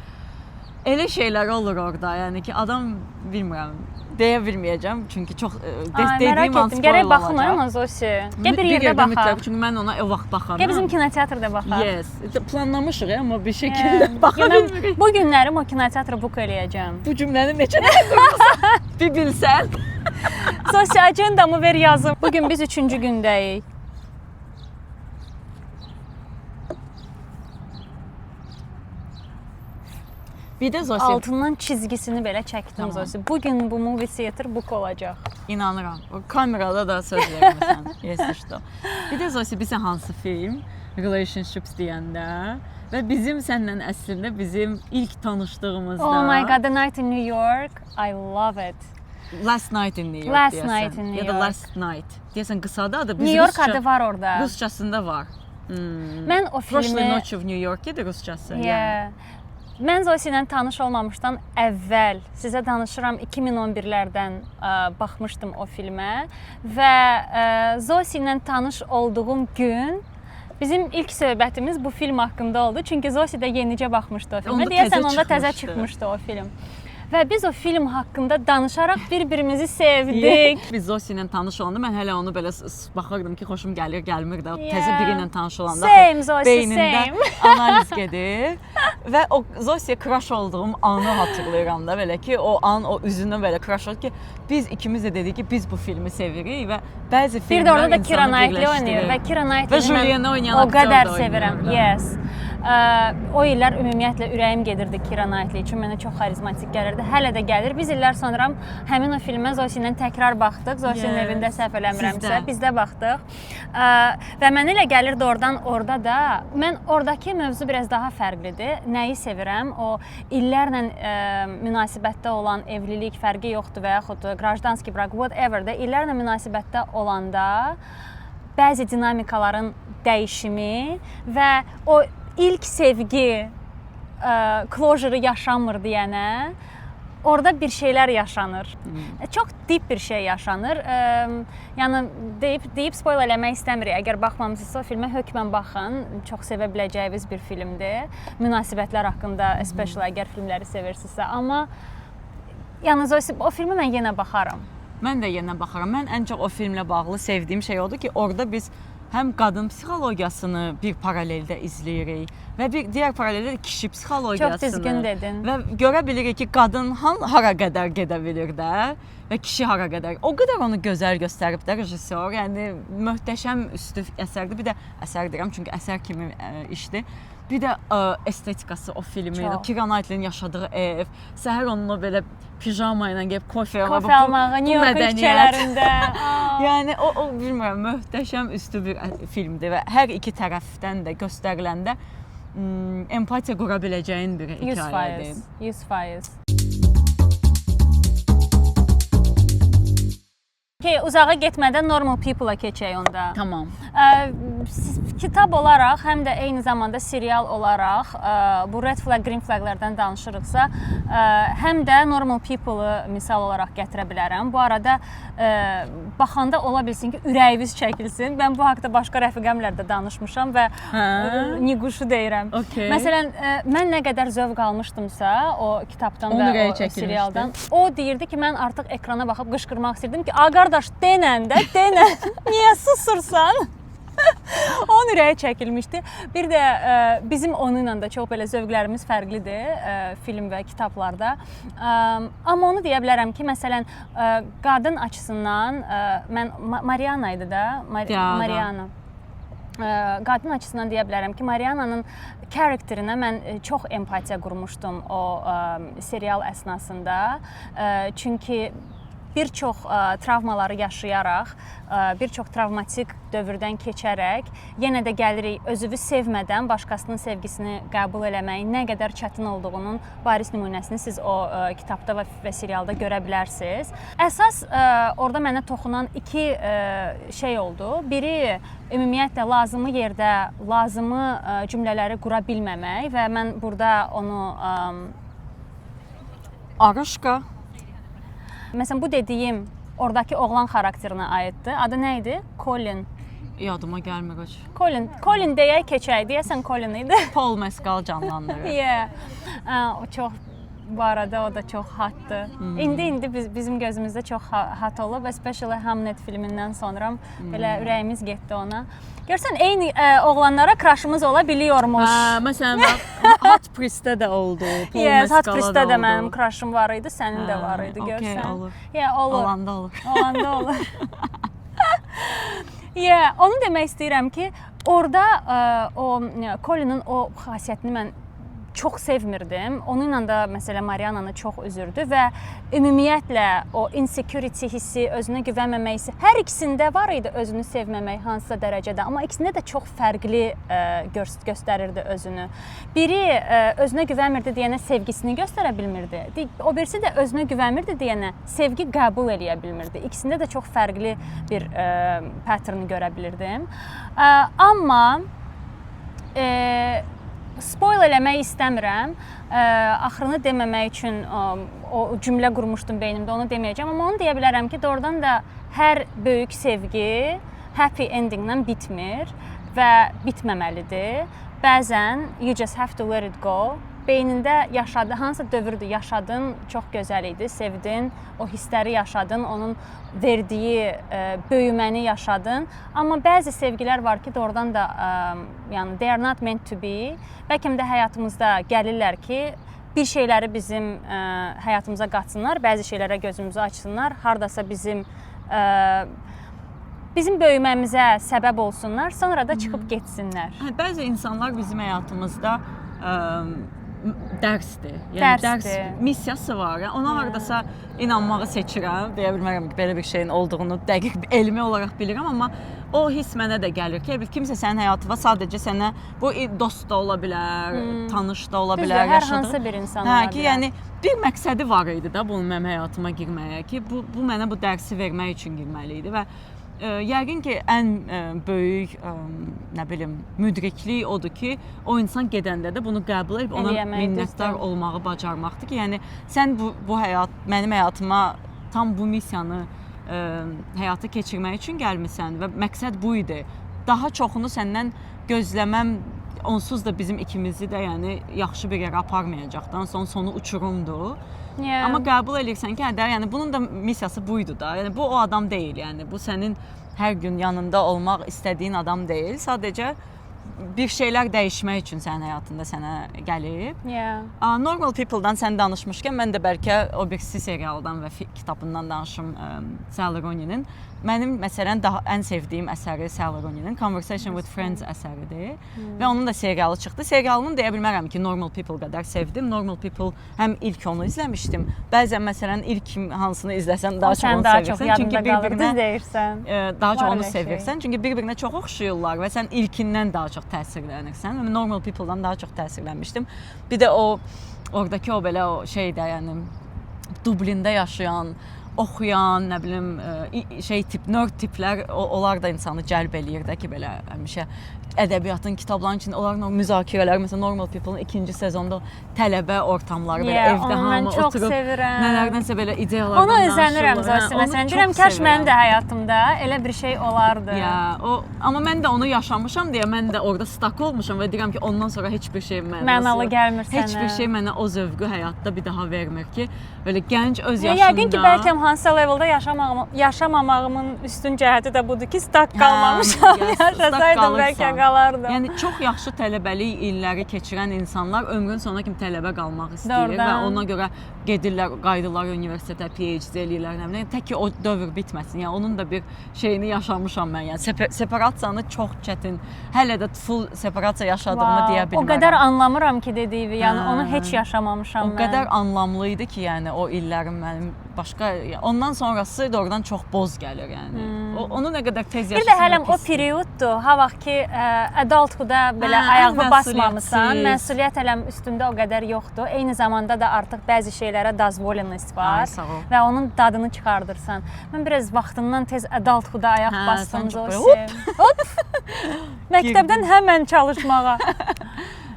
elə şeylər olur orada, yəni ki, adam bilmirəm, deyə bilməyəcəm, çünki çox Ay, dediyim an spoiler. Gərək baxım ona Zosi. Gəl bir yerdə baxaq. Mütləq, çünki mən ona o vaxt baxaram. Gəl bizim kinoteatrda baxaq. Yes. Planlamışıq amma bir şəkildə baxa bilmirik. Bu günlərim o kinoteatrı book eləyəcəm. Bu cümləni neçə dəfə qurmusan? Bir bilsən. Zosi, agendamı ver yazım. Bu gün biz 3-cü gündəyik. Bir də Zosi. Altından çizgisini belə çəkdim Tamam. Zosi. Bu gün bu movie theater book olacaq. İnanıram. O kamerada da söz vermirsən. Yes, işte. Bir də Zosi, bizə hansı film? Relationships deyəndə və bizim səninlə əslində bizim ilk tanışdığımızda. Oh my god, The Night in New York. I love it. Last Night in New York Last deyəsən. Night in New Ya da York. Last Night. Deyəsən qısadır adı. New York adı var orada. Rusçasında var. Mən o filmi Prošlой ночью в New York idi rusçası. Yeah. Mən Zosi ilə tanış olmamışdan əvvəl sizə danışıram 2011-lərdən baxmışdım o filmə və Zosi ilə tanış olduğum gün bizim ilk söhbətimiz bu film haqqında oldu. Çünki Zosi də yenicə baxmışdı o filmə. Deyəsən onda təzə çıxmışdı o film. Və biz o film haqqında danışaraq bir-birimizi sevdik. Biz Zosi ilə tanış olanda mən hələ onu belə baxırdım ki, xoşum gəlir, gəlmir də. Təzə biri ilə tanış olanda same, Zosi, beynində same. analiz gedir. Və o Zosiyə crush olduğum anı hatırlayıram da belə ki, o an o üzünə belə crush oldu ki, biz ikimiz də dedik ki, biz bu filmi sevirik və bəzi filmlər Bir də orada da Keira Knightley oynayır və Keira Knightley və Julianne oynayan o qədər sevirəm. Yes. O illər ümumiyyətlə ürəyim gedirdi Keira Knightley üçün. Mənə çox xarizmatik gəlirdi. Hələ də gəlir. Biz illər sonra həmin o filmə Zosi ilə təkrar baxdıq. Zosinin Yes. evində səhv eləmirəmsə, Sizdə. biz də baxdıq. Və mənə elə gəlirdi oradan orada da mən oradakı mövzu biraz daha fərqlidir. Nəyi sevirəm? O illərlə münasibətdə olan evlilik fərqi yoxdur və yaxud grajdanski brak, whatever də illərlə münasibətdə olanda bəzi dinamikaların dəyişimi və o ilk sevgi closure-ı yaşanmır deyənə orada bir şeylər yaşanır. Çox deep bir şey yaşanır. Yəni deyib spoiler eləmək istəmirik. Əgər baxmamısınızsa o filmə hökmən baxın. Çox sevə biləcəyiniz bir filmdir. Münasibətlər haqqında, especially əgər filmləri sevirsinizsə. Amma yəni Zosi, o filmə mən yenə baxaram. Mən də yenə baxaram. Mən ən çox o filmlə bağlı sevdiyim şey odur ki, orada biz həm qadın psixologiyasını bir paraleldə izləyirik və bir digər paraleldə də kişi psixologiyasını. Çox düzgün dedin. Və görə bilirik ki, qadın hara qədər gedə bilir də və kişi hara qədər. O qədər onu gözəl göstərib də rejissor. Yəni möhtəşəm üstü əsərdir. Bir də əsər deyirəm, çünki əsər kimi işdir. Bir də estetikası o filmin, o Çox. Keira Knightley-nin yaşadığı ev, səhər onun o belə pijama ilə gəlib kofe almağı, Kofe almağı, bu New Yorkun mədəniyyət. küçələrində. Aa. Yəni o bilmirəm, möhtəşəm üstü bir filmdir və hər iki tərəfdən də göstəriləndə empatiya qura biləcəyin bir hekayədir. 100%. 100%. Okay, uzağa getmədən Normal People-a keçək onda. Tamam. Kitab olaraq, həm də eyni zamanda serial olaraq bu red flag, green flaglardan danışırıqsa, həm də Normal People-ı misal olaraq gətirə bilərəm. Bu arada baxanda ola bilsin ki, ürəyiniz çəkilsin. Mən bu haqda başqa rəfiqəmlə də danışmışam və Hə? Niquşu deyirəm. Okay. Məsələn, mən nə qədər zövq almışdımsa o kitabdan Onun və ürəyi o çəkilmişdi. serialdan, o deyirdi ki, mən artıq ekrana baxıb qışqırmaq istirdim ki, "A qardaş, denən də, denən. Niyə susursan?" Onun ürəyi çəkilmişdi. Bir də bizim onunla da çox belə zövqlərimiz fərqlidir film və kitablarda. Amma onu deyə bilərəm ki, məsələn, qadın açısından mən Mariana idi da, Mariana. Qadın açısından deyə bilərəm ki, Mariananın karakterinə mən çox empatiya qurmuşdum o serial əsnasında. Çünki bir çox travmaları yaşayaraq, bir çox travmatik dövrdən keçərək yenə də gəlirik özünü sevmədən başqasının sevgisini qəbul eləməyin nə qədər çətin olduğunun bariz nümunəsini siz o kitabda və serialda görə bilərsiniz. Əsas orada mənə toxunan iki şey oldu. Biri ümumiyyətlə lazımı yerdə lazımı cümlələri qura bilməmək və mən burada onu Arışka. Məsələn, bu dediyim oradakı oğlan xarakterinə aiddir. Adı nə idi? Colin. Yadıma gəlmir heç. Colin, Colin deyək keçək. Deyəsən Colin idi. Paul Mescal canlandırır. Yeah. O çox, bu arada o da çox hotdır. İndi bizim gözümüzdə çox hot olub, especially Hamnet filmindən sonra belə ürəyimiz getdi ona. Görsən eyni oğlanlara crushımız ola biliyormuş. Hə, məsələn, Hot Priest'də də oldu. Paul Yes, Hot Mescal'a Priest'də da də oldu. mənim crushım var idi, sənin də Hə, var idi, okey, görsən. olur. Yeah, olur. Olanda olur. Olanda olur. Yeah, onu demək istəyirəm ki, orada o Colin'in o xasiyyətini mən çox sevmirdim. Onunla da məsələn Mariananı çox üzürdü və ümumiyyətlə o insecurity hissi, özünə güvənməmək hissi hər ikisində var idi, özünü sevməmək hansısa dərəcədə, amma ikisində də çox fərqli göstərirdi özünü. Biri özünə güvənmirdi deyənə sevgisini göstərə bilmirdi. O birisi də özünə güvənmirdi deyənə sevgi qəbul eləyə bilmirdi. İkisində də çox fərqli bir pattern görə bilirdim. Amma spoil eləmək istəmirəm. Axırını deməmək üçün o cümlə qurmuşdum beynimdə, onu deməyəcəm, amma onu deyə bilərəm ki, doğrudan da hər böyük sevgi happy endinglə bitmir və bitməməlidir. Bəzən you just have to let it go. Beynində yaşadı, hansısa dövrdür, yaşadın, çox gözəl idi, sevdin, o hissləri yaşadın, onun verdiyi böyüməni yaşadın. Amma bəzi sevgilər var ki, doğrudan da yəni they are not meant to be. Bəlkə də həyatımızda gəlirlər ki, bir şeyləri bizim həyatımıza qatsınlar, bəzi şeylərə gözümüzü açsınlar, hardasa bizim böyüməmizə səbəb olsunlar, sonra da çıxıb getsinlər. Hə, bəzi insanlar bizim həyatımızda dərsdir. Yəni Dərsdir. dərs missiyası var. Yəni ona hardasa inanmağı seçirəm. Deyə bilmərəm ki, belə bir şeyin olduğunu dəqiq elmi olaraq bilirəm, amma o hiss mənə də gəlir ki, bir kimsə sənin həyatına sadəcə sənə bu dost da ola bilər, tanış da ola Düzdür, bilər, hər yaşadığı- hansı bir insan Hə, ola ki, bilər. yəni bir məqsədi var idi da bunun mənim həyatıma girməyə ki, bu mənə bu dərsi vermək üçün girməli idi və yəqin ki, ən böyük nə bilim, müdriklik odur ki, o insan gedəndə də bunu qəbul edib ona Eləyəmək, minnətdar düzdür. olmağı bacarmaqdır ki, yəni sən bu həyat mənim həyatıma tam bu missiyanı həyata keçirmək üçün gəlmisən və məqsəd bu idi. Daha çoxunu səndən gözləməm onsuz da bizim ikimizi də yəni yaxşı bir yerə aparmayacaqdan sonu uçurumdur. Yeah. Amma qəbul eləyirsən ki, hə də, yəni bunun da missiyası bu idi da. Yəni bu o adam deyil, yəni bu sənin hər gün yanında olmaq istədiyin adam deyil. Sadəcə bir şeylər dəyişmək üçün sənin həyatında sənə gəlib. Yeah. Normal People-dan sən danışmışkən mən də bəlkə o birisi serialdan və kitabından danışım, Sally Rooney-nin. Mənim məsələn daha ən sevdiyim əsəri Sally Rooney-nin Conversation with Friends əsəridir. Və onun da serialı çıxdı. Serialını deyə bilmərəm ki, Normal People qədər sevdim. Normal People həm ilk onu izləmişdim. Bəzən məsələn ilk hansını izləsən daha O çox sən onu daha çox sevirsən. Çünki yadında qalır. bir-birinə Düz deyirsən. daha çox Var onu elə şey. sevirsən. Çünki bir-birinə çox oxşayırlar və sən ilkindən daha çox təsirlənirsən. Və Normal People-dan daha çox təsirlənmişdim. Bir də o oradakı o belə o şey də, yəni Dublində yaşayan, oxuyan, nə bilim, şey tip, nerd tiplər, onlar da insanı cəlb eləyir də ki, belə həmişə ədəbiyyatın, kitabların içində onların o müzakirələri, məsələn Normal People-ın ikinci sezonda tələbə ortamları, belə Yeah, evdə onu mən hamı çox oturub sevirəm. nələrdənsə belə ideyalardan Ona özənirəm danışırlar. Zosi. Hə, onu Məsələn, çox deyirəm kaş mənim sevirəm. də həyatımda elə bir şey olardı. Ya, o amma mən də onu yaşamışam deyə mən də orada stuck olmuşam və deyirəm ki, ondan sonra heç bir şey mənası Mənalı gəlmir sənə. Heç bir şey mənə o zövqü həyatda bir daha vermir ki, belə gənc öz Ya, yaşında. yəqin ki, bəlkə hansısa leveldə yaşamamağımın üstün cəhəti də budur ki, stuck qalmamışam. Hə, stuck Yaşasaydım bəlkə qalırsan. qalardım. Yəni çox yaxşı tələbəlik illəri keçirən insanlar ömrün sonuna kimi tələbə qalmaq istəyir və Doğrudan. ona görə gedirlər, qayıdırlar universitetə, PhD eləyirlər, nə bilim. Tək ki o dövr bitməsin. Yəni onun da bir şeyini yaşamışam mən. Yəni separasiyanı çox çətin. Hələ də full separasiya yaşadığımı Wow. deyə bilmərəm. O qədər anlamıram ki dediyi, yəni Hə. onu heç yaşamamışam O mən. qədər anlamlı idi ki, yəni o illərim mənim başqa, ondan sonrası doğrudan çox boz gəlir yəni. Onu nə qədər tez Bir də yaşasan hələm o o pisdir. perioddur, ha vaxt ki adulthood-a belə Hə, ayağını ən basmamısan, məsuliyyətsiz. məsuliyyət hələm üstündə o qədər yoxdur. Eyni zamanda da artıq bəzi şeylərə dozvolenность var Ay, sağ ol. və onun dadını çıxardırsan. Mən biraz vaxtından tez adulthood-a ayaq Hə, bastım sən çox belə Zosi. Hop! Məktəbdən həmən çalışmağa.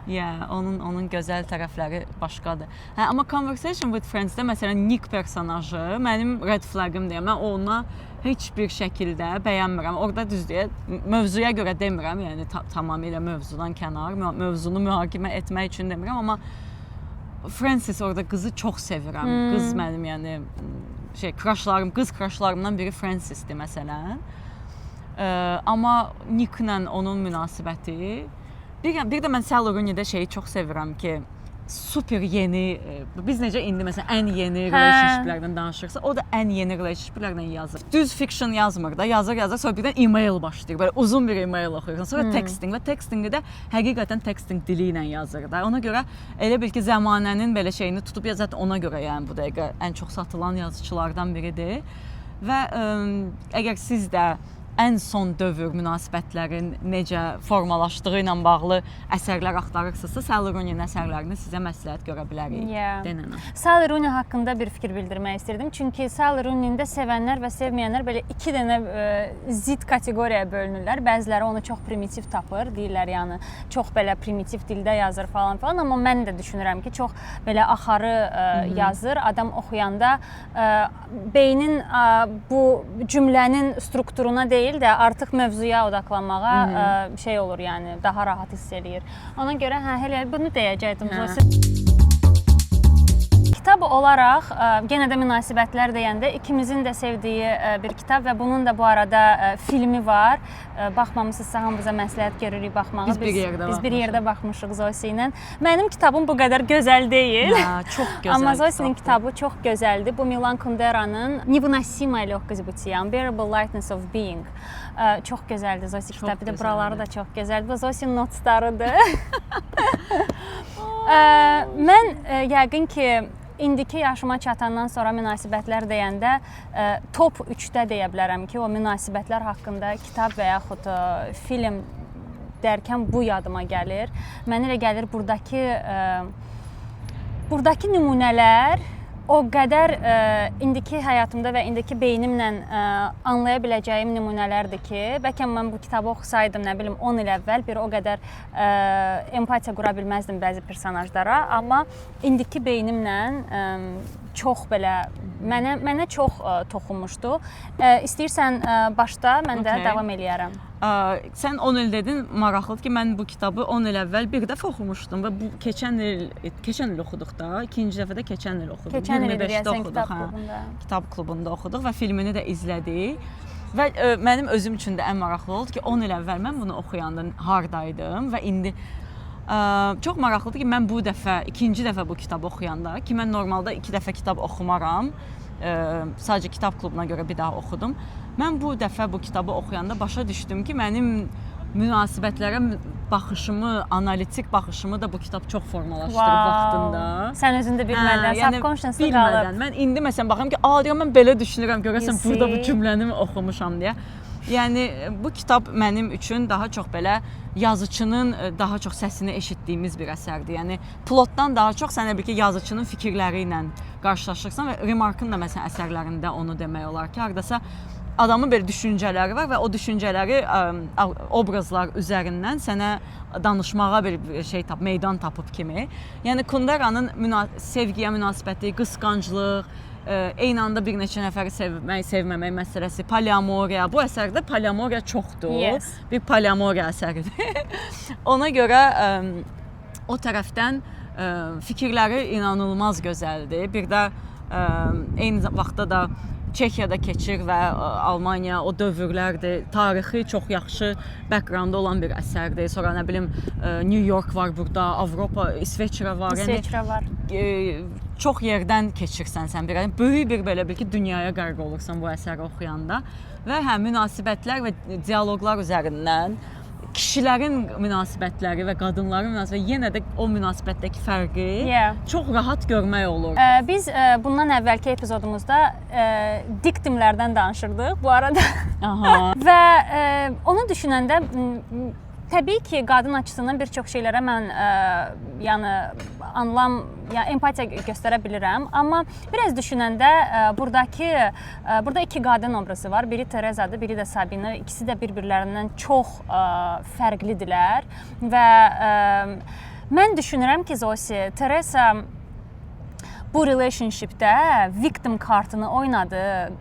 Yeah, onun gözəl tərəfləri başqadır. Hə, amma Conversation with Friends-də məsələn Nick personajı mənim red flag-imdir. Mən ona heç bir şəkildə bəyənmirəm. Orada düz deyə mövzuya görə demirəm, yəni tamamilə mövzudan kənar, mövzunu mühakimə etmək üçün demirəm, amma Francis orada qızı çox sevirəm. Qız mənim yəni şey crushlarım, qız crushlarımdan biri Francisdir məsələn. Amma Nicklə onun münasibəti bir də mən Sally Rooney-də şeyi çox sevirəm ki, super yeni, biz necə indi məsələn ən yeni relationship-lərdən danışırsa, o da ən yeni relationship-lərlə yazır. Düz fiction yazmır da, yazır, yazır, sonra birdən email başlayır. Belə uzun bir email oxuyursan. Sonra texting və textingi də həqiqətən texting dili ilə yazır da. Ona görə elə bil ki, zəmanənin belə şeyini tutub ya zaten ona görə yəni bu dəqiqə ən çox satılan yazıçılardan biridir. Və əgər siz də ən son dövr münasibətlərin necə formalaşdığı ilə bağlı əsərlər axtarırsınızsa, Sally Rooney-nin əsərlərini sizə məsləhət görə bilərik. Yeah. Denənə. Sally Rooney haqqında bir fikir bildirmək istirdim. Çünki Sally Rooney-ni də sevənlər və sevməyənlər belə iki dənə zidd kateqoriyaya bölünürlər. Bəziləri onu çox primitiv tapır, deyirlər yəni çox belə primitiv dildə yazır falan falan, amma mən də düşünürəm ki, çox belə axarı yazır. Adam oxuyanda beynin bu cümlənin strukturuna deyil də artıq mövzuya odaqlanmağa şey olur, yəni daha rahat hiss eləyir. Ona görə hə elə bunu deyəcəkdim. Zosi. Kitab olaraq yenə də münasibətlər deyəndə ikimizin də sevdiyi bir kitab və bunun da bu arada filmi var. Baxmamısınızsa hamımıza məsləhət görürük baxmağı. Biz bir yerdə Biz bir baxmışıq. yerdə baxmışıq Zosi ilə. Mənim kitabım bu qədər gözəl deyil. Hə, çox gözəl. Amma Zosinin kitabdır. kitabı çox gözəldir. Bu Milan Kundera'nın Невыносимая легкость бытия, Unbearable Lightness of Being. Çox gözəldir Zosi Çox kitabı. Bir də buraları gözəldir. da çox gözəldir. Bu Zosinin notlarıdır. Mən yəqin ki indiki yaşıma çatandan sonra münasibətlər deyəndə top 3-də deyə bilərəm ki, o münasibətlər haqqında kitab və yaxud film dərkən bu yadıma gəlir. Mənə elə gəlir buradakı nümunələr o qədər indiki həyatımda və indiki beynimlə anlaya biləcəyim nümunələrdir ki, bəlkə mən bu kitabı oxusaydım, nə bilim 10 il əvvəl bir o qədər empatiya qura bilməzdim bəzi personajlara, amma indiki beynimlə çox belə mənə çox toxunmuşdu. İstəyirsən başda, mən də Okay. davam eləyərəm. Sən 10 il dedin, maraqlıdır ki, mən bu kitabı 10 il əvvəl bir dəfə oxumuşdum və bu keçən il oxuduq da, ikinci dəfə də keçən il oxudum. Keçən il idi 25-də deyəsən oxuduq, kitab hə. klubunda. Kitab klubunda oxuduq və filmini də izlədik. Və mənim özüm üçün də ən maraqlı oldu ki, 10 il əvvəl mən bunu oxuyanda hardaydım və indi çox maraqlıdır ki, mən bu dəfə, ikinci dəfə bu kitabı oxuyanda, ki mən normalda 2 dəfə kitab oxumaram, sadəcə kitab klubuna görə bir daha oxudum. Mən bu dəfə bu kitabı oxuyanda başa düşdüm ki, mənim münasibətlərə baxışımı, analitik baxışımı da bu kitab çox formalaşdırıb vaxtında. Sən özün də bilmədən, Hə, yəni subconsciously bilmədən. qalıb. Mən indi məsələn baxıram ki, a deyirəm mən belə düşünürəm, görəsən You burada bu see? cümləni mi oxumuşam deyə. Yəni bu kitab mənim üçün daha çox belə yazıçının daha çox səsini eşitdiyimiz bir əsərdir. Yəni plotdan daha çox sən elə bil ki, yazıçının fikirləri ilə qarşılaşırsan və Remarkın da məsələn əsərlərində onu demək olar ki, hardasa adamın belə düşüncələri var və o düşüncələri obrazlar üzərindən sənə danışmağa bir şey tap, meydan tapıb kimi. Yəni Kunderanın sevgiyə münasibəti, qısqanclıq, eyni anda bir neçə nəfəri sevmək, sevməmək məsələsi, poliamoriya. Bu əsərdə poliamoriya çoxdur. Yes. Bir poliamoriya əsəridir. Ona görə o tərəfdən fikirləri inanılmaz gözəldir. Bir də eyni vaxtda da Çexiyada keçir və Almaniya o dövrlərdir. Tarixi çox yaxşı background olan bir əsərdir. Sonra nə bilim New York var burada, Avropa, İsveçrə var. Yəni İsveçrə var. Çox yerdən keçirsən sən bir. Yəni böyük bir belə bir ki, dünyaya qərq olursan bu əsəri oxuyanda və hə münasibətlər və dialoqlar üzərindən kişilərin münasibətləri və qadınların münasibəti, yenə də o münasibətdəki fərqi çox rahat görmək olur. Biz bundan əvvəlki epizodumuzda victimlərdən danışırdıq bu arada. Və onu düşünəndə təbii ki, qadın açısından bir çox şeylərə mən yəni anlam, yəni empatiya göstərə bilirəm, amma biraz düşünəndə burada iki qadın obrazı var. Biri Terezadır, biri də Sabina. İkisi də bir-birlərindən çox fərqlidirlər və mən düşünürəm ki, Zosi, Teresa bu relationshipdə victim kartını oynadı,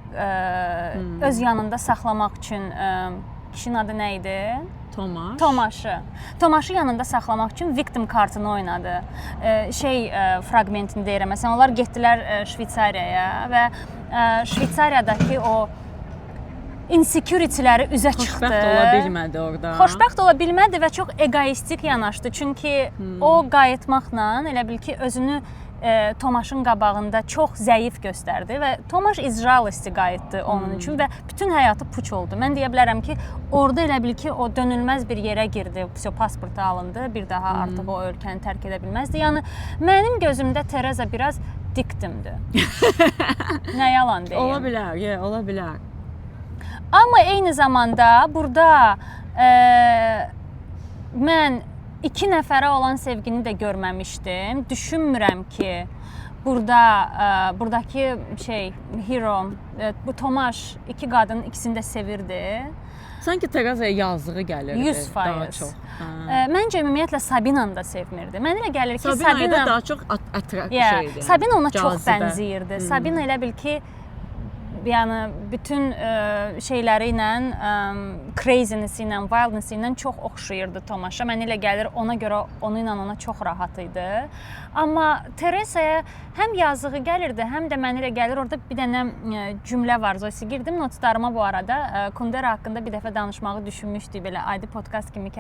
öz yanında saxlamaq üçün. Kişinin adı nə idi? Tomaş. Tomaşı. Tomaşı yanında saxlamaq üçün victim kartını oynadı. Fraqmentini deyirəm. Məsələn, onlar getdilər Şveytsariyaya və Şveytsariyadakı o insecurity'ləri üzə çıxdı. Xoşbəxt ola bilmədi orada. Xoşbəxt ola bilmədi və çox egoistik yanaşdı. Çünki o qayıtmaqla elə bil ki, özünü Tomaşın qabağında çox zəif göstərdi və Tomaş iz жалости qayıtdı onun üçün və bütün həyatı puç oldu. Mən deyə bilərəm ki, orada elə bil ki, o dönülməz bir yerə girdi. Vsyo, pasportu alındı, bir daha artıq o ölkəni tərk edə bilməzdi. Yəni mənim gözümdə Teresa biraz victimdir. Nə yalan deyim. Ola bilər, yeah, ola bilər. Amma eyni zamanda burada mən iki nəfərə olan sevgini də görməmişdim. Düşünmürəm ki, burada buradakı şey hero bu Tomaş iki qadının ikisini də sevirdi. Sanki Teresa'ya yazığı gəlirdi 100%. daha çox. Məncə ümumiyyətlə Sabinanı da sevmirdi. Mənə elə gəlir ki, Sabinaya Sabina da daha çox attract Yeah. şeydi. Sabina ona çox cazibə. bənzəyirdi. Sabina elə bil ki, yəni bütün şeyləri ilə, craziness ilə, wildness ilə çox oxşayırdı Tomaşa. Mənə elə gəlir ona görə onu ilə ona çox rahat idi. Amma Teresa'ya həm yazığı gəlirdi, həm də mənə elə gəlir orada bir dənə cümlə var. Zosi, girdim notlarıma bu arada. Kundera haqqında bir dəfə danışmağı düşünmüşdük belə adi podkast kimi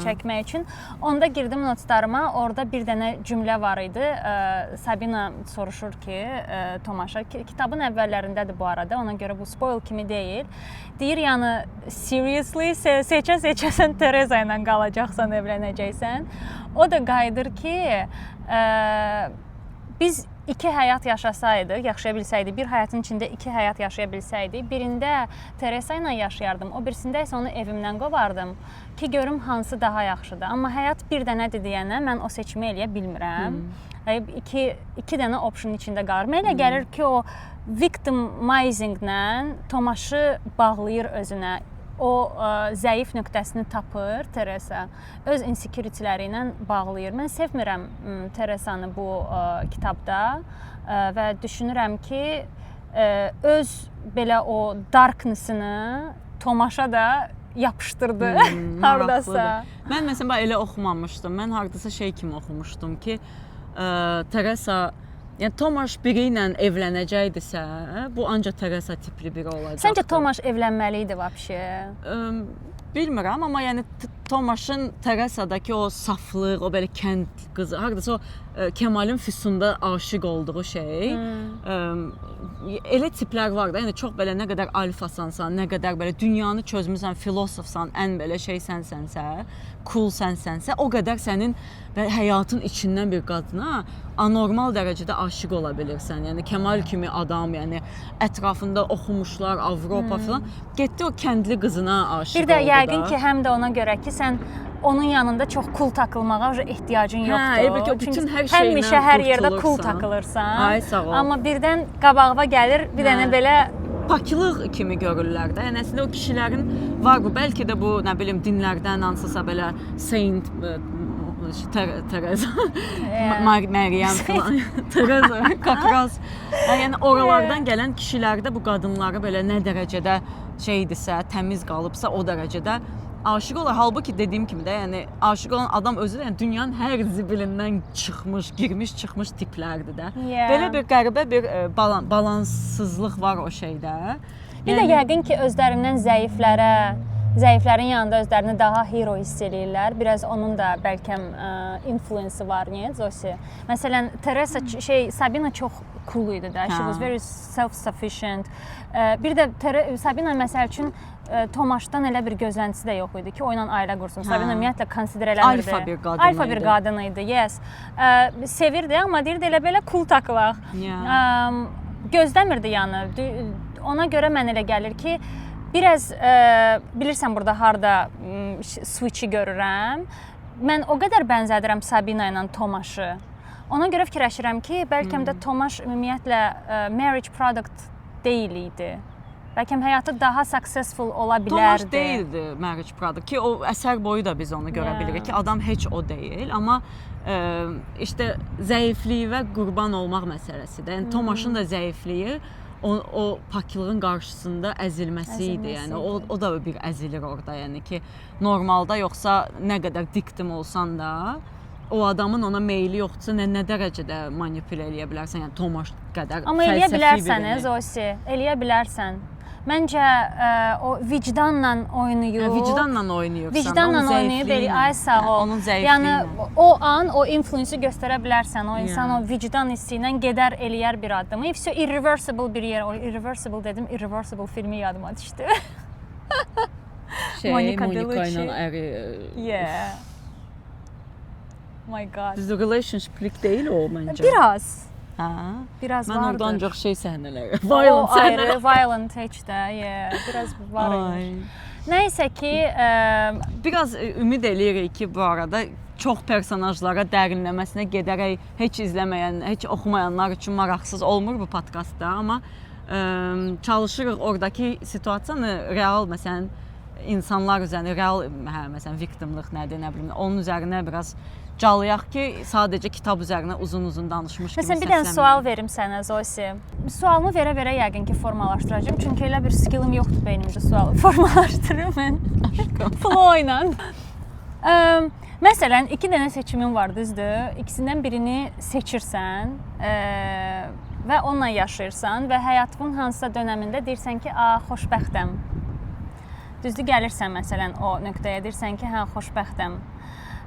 çəkmək üçün. Onda girdim notlarıma. Orada bir dənə cümlə var idi. Sabina soruşur ki, Tomaşa ki, kitabın əvvəllərindədir bu arada. Ona görə bu spoil kimi deyil. Deyir, yəni seriously seçə-seçə sən Teresa ilə qalacaqsan, evlənəcəksən. O da qayıdır ki, biz iki həyat yaşasaydıq, yaşaya bilsəydik, bir həyatın içində iki həyat yaşaya bilsəydik, birində Teresa ilə yaşayardım, o birisində isə onu evimdən qovardım ki, görüm hansı daha yaxşıdır. Amma həyat bir dənədir deyənə mən o seçimi eləyə bilmirəm. İki dənə option içində qalır. Mənə elə gəlir ki, o victimizinglə Tomaşı bağlayır özünə. O zəif nöqtəsini tapır Teresa. Öz insecurity'ləri ilə bağlayır. Mən sevmirəm Teresanı bu kitabda və düşünürəm ki, öz belə o darkness-ını Tomaşa da yapışdırdı hardasa. Maraqlıdır. Mən məsələn bax elə oxumamışdım. Mən hardasa şey kimi oxumuşdum ki, Teresa Yəni Tomaş biri ilə evlənəcəkdisə, bu ancaq Teresa tipli biri olacaqdı. Səncə Tomaş evlənməli idi vəbşe? Bilmirəm, amma yəni Tomaşın Teresadakı o saflıq, o belə kənd qızı, hardasa o Kemalin Füsunda aşiq olduğu şey, elə tiplər var da, yəni çox belə nə qədər alfasansan, nə qədər belə dünyanı çözmüsən, filosofsan, ən belə şey sənsənsə, cool sənsənsə, o qədər sənin və həyatın içindən bir qadına anormal dərəcədə aşiq ola bilirsən. Yəni Kemal kimi adam, yəni ətrafında oxumuşlar, Avropa filan, getdi o kəndli qızına aşiq Bir də oldu yəqin da. ki, həm də ona görə ki, sən onun yanında çox cool takılmağa ehtiyacın yoxdur. Elə bil ki, o bütün Çünki hər şeylə həmişə hər yerdə cool qurtulursan. takılırsan. Ay, sağ ol. Amma birdən qabağına gəlir bir dənə belə paklıq kimi görürlər də. Yəni əslində o kişilərin var bu. Bəlkə də bu, nə bilim, dinlərdən hansısa belə Saint Teresa, Məryəm filan, Teresa, Kakraz. Yəni oralardan gələn kişilərdə bu qadınları belə nə dərəcədə şeydirsə, təmiz qalıbsa, o dərəcədə aşiq olar. Halbuki dediyim kimi də, yəni aşiq olan adam özü də yəni dünyanın hər zibilindən çıxmış, girmiş, çıxmış tiplərdir də. Yeah. Belə bir qəribə bir balanssızlıq var o şeydə. Bir də yəqin ki, özlərindən zəiflərə, zəiflərin yanında özlərini daha hero hiss eləyirlər. Biraz onun da bəlkə influence var, niyə Zosi? Məsələn, Teresa Sabina çox cool idi də. She was very self-sufficient. Bir də Sabina məsəl üçün Tomaşdan elə bir gözləntisi də yox idi ki, o ilə ailə qursun. Sabina ümumiyyətlə consider eləmirdi. Alfa bir qadın Alfa bir idi. qadın idi. Yes. Sevirdi, amma deyirdi elə belə cool takılaq. Gözləmirdi yəni. Ona görə mən elə gəlir ki, biraz bilirsən burada harda switch-i görürəm. Mən o qədər bənzədirəm Sabina ilə Tomaşı. Ona görə fikirləşirəm ki, bəlkə də Tomaş ümumiyyətlə marriage product deyil idi. Bəlkə həyatı daha successful ola bilərdi. Tomaş deyildi marriage product ki, o əsər boyu da biz onu görə bilirik ki, adam heç o deyil, amma işte zəifliyi və qurban olmaq məsələsidir. Yəni Tomaşın da zəifliyi o paklığın qarşısında əzilməsi idi. Yəni o da bir əzilir orada, yəni ki, normalda yoxsa nə qədər diktim olsan da o adamın ona meyli yoxdursa nə dərəcədə manipulə eləyə bilərsən? Yəni Tomaş qədər amma eləyə bilərsən, Zosi, eləyə bilərsən. Məncə o vicdanla oynayır. Vicdanla oynayırsan. Vicdanla oynayıb elə, ay sağ ol. Onun zəifliyi. Yəni o an o influence-i göstərə bilərsən. O insan o vicdan hissi ilə gedər eləyər bir addımı. If so irreversible bir yer. O irreversible dedim, irreversible filmi yadıma düşdü. Monica ilə əri. Yeah. My God. Düzdür, relationship-lik deyil o məncə. Biraz. Hə. Biraz mən vardır. Mən oradan ancaq şey səhnələri, violent səhnələri. Violent heç də, yeah, biraz var imiş. Nəysə ki, biraz ümid eləyirik ki, bu arada çox personajlara dərinləməsinə gedərək heç izləməyən, heç oxumayanlar üçün maraqsız olmur bu podkastda, amma çalışırıq oradakı situasiyanı real, məsələn, insanlar üzərinə real, hə, məsələn, victimlıq nədir, nə bilim, onun üzərinə biraz calayaq ki, sadəcə kitab üzərinə uzun-uzun danışmış kimi. Məsələn, bir dənə sual verim sənə, Zosi. Sualımı verə-verə yəqin ki, formalaşdıracağam. Çünki elə bir skillim yoxdur beynimdə sualı formalaşdırım mən. Flow ilə. Məsələn, 2 dənə seçimin var, düzdür? İkisindən birini seçirsən və onunla yaşayırsan və həyatının hansısa dönəmində deyirsən ki, a, xoşbəxtəm. Düzdür, gəlirsən məsələn o nöqtəyə, deyirsən ki, hə, xoşbəxtəm.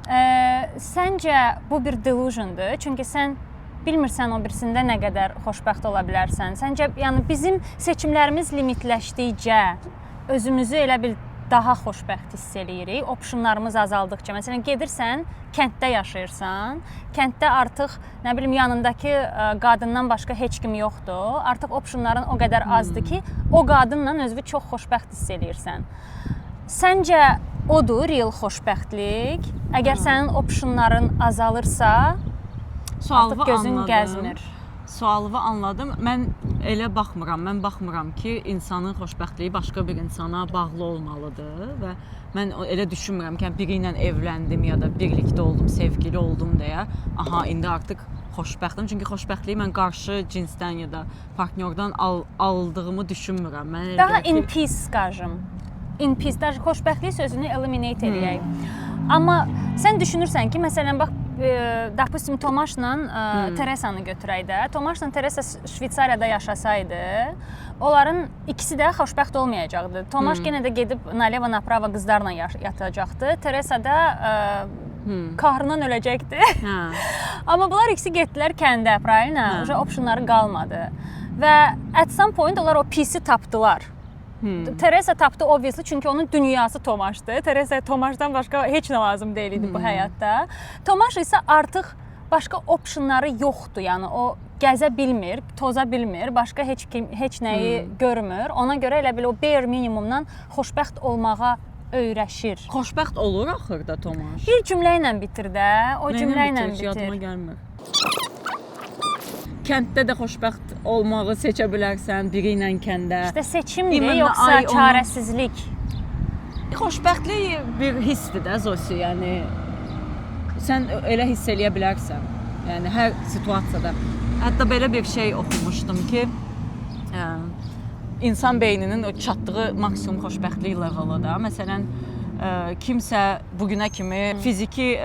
Səncə bu bir delusiondur? Çünki sən bilmirsən o birisində nə qədər xoşbəxt ola bilərsən. Səncə, yəni bizim seçimlərimiz limitləşdikcə özümüzü elə bil daha xoşbəxt hiss eləyirik, optionlarımız azaldıqca. Məsələn, gedirsən, kənddə yaşayırsan, kənddə artıq, nə bilim, yanındakı qadından başqa heç kim yoxdur. Artıq optionların o qədər azdır ki, o qadınla özünü çox xoşbəxt hiss eləyirsən. Səncə odur real xoşbəxtlik? Əgər sənin optionların azalırsa, Sualımı artıq gözün anladım. Gəzmir. Sualımı anladım. Mən elə baxmıram. Mən baxmıram ki, insanın xoşbəxtliyi başqa bir insana bağlı olmalıdır və mən elə düşünmürəm ki, biri ilə evləndim ya da birlikdə oldum, sevgili oldum deyə, aha, indi artıq xoşbəxtəm. Çünki xoşbəxtliyi mən qarşı cinsdən ya da partnyordan aldığımı düşünmürəm. Mən elə Daha gəlir ki, in peace, skajım. In peace, daha xoşbəxtlik sözünü eliminate eləyək. Amma sən düşünürsən ki, məsələn, bax, Допустим, Tomaşla Teresanı götürək də. Tomaşla Teresa Şveytsariyada yaşasaydı, onların ikisi də xoşbəxt olmayacaqdı. Tomaş yenə də gedib nalevo napravo qızlarla yatacaqdı. Teresa da kahrından öləcəkdi. Hə. Amma bunlar ikisi getdilər kəndə, правильно? Hə. Уже optionları qalmadı. Və at some point onlar o peace-i tapdılar. Teresa tapdı obviously, çünki onun dünyası Tomaşdı. Teresa Tomaşdan başqa heç nə lazım deyil idi bu həyatda. Tomaş isə artıq başqa optionları yoxdur. Yəni o gəzə bilmir, toza bilmir, başqa heç kim heç nəyi görmür. Ona görə elə bil o bare minimumdan xoşbəxt olmağa öyrəşir. Xoşbəxt olur axırda Tomaş. Bir cümlə ilə bitir də. O Nə ilə cümlə ilə bitirir? Heç yadıma bitir. gəlmir. Kənddə də xoşbəxt olmağı seçə bilərsən, biri ilə kəndə. İşte seçimdir İmенно yoxsa ay onu- çarəsizlik? Xoşbəxtlik bir hissdir də Zosi, yəni sən elə hiss eləyə bilərsən. Yəni hər situasiyada. Hətta belə bir şey oxumuşdum ki, insan beyninin o çatdığı maksimum xoşbəxtlik levelı da. Məsələn, kimsə bu günə kimi fiziki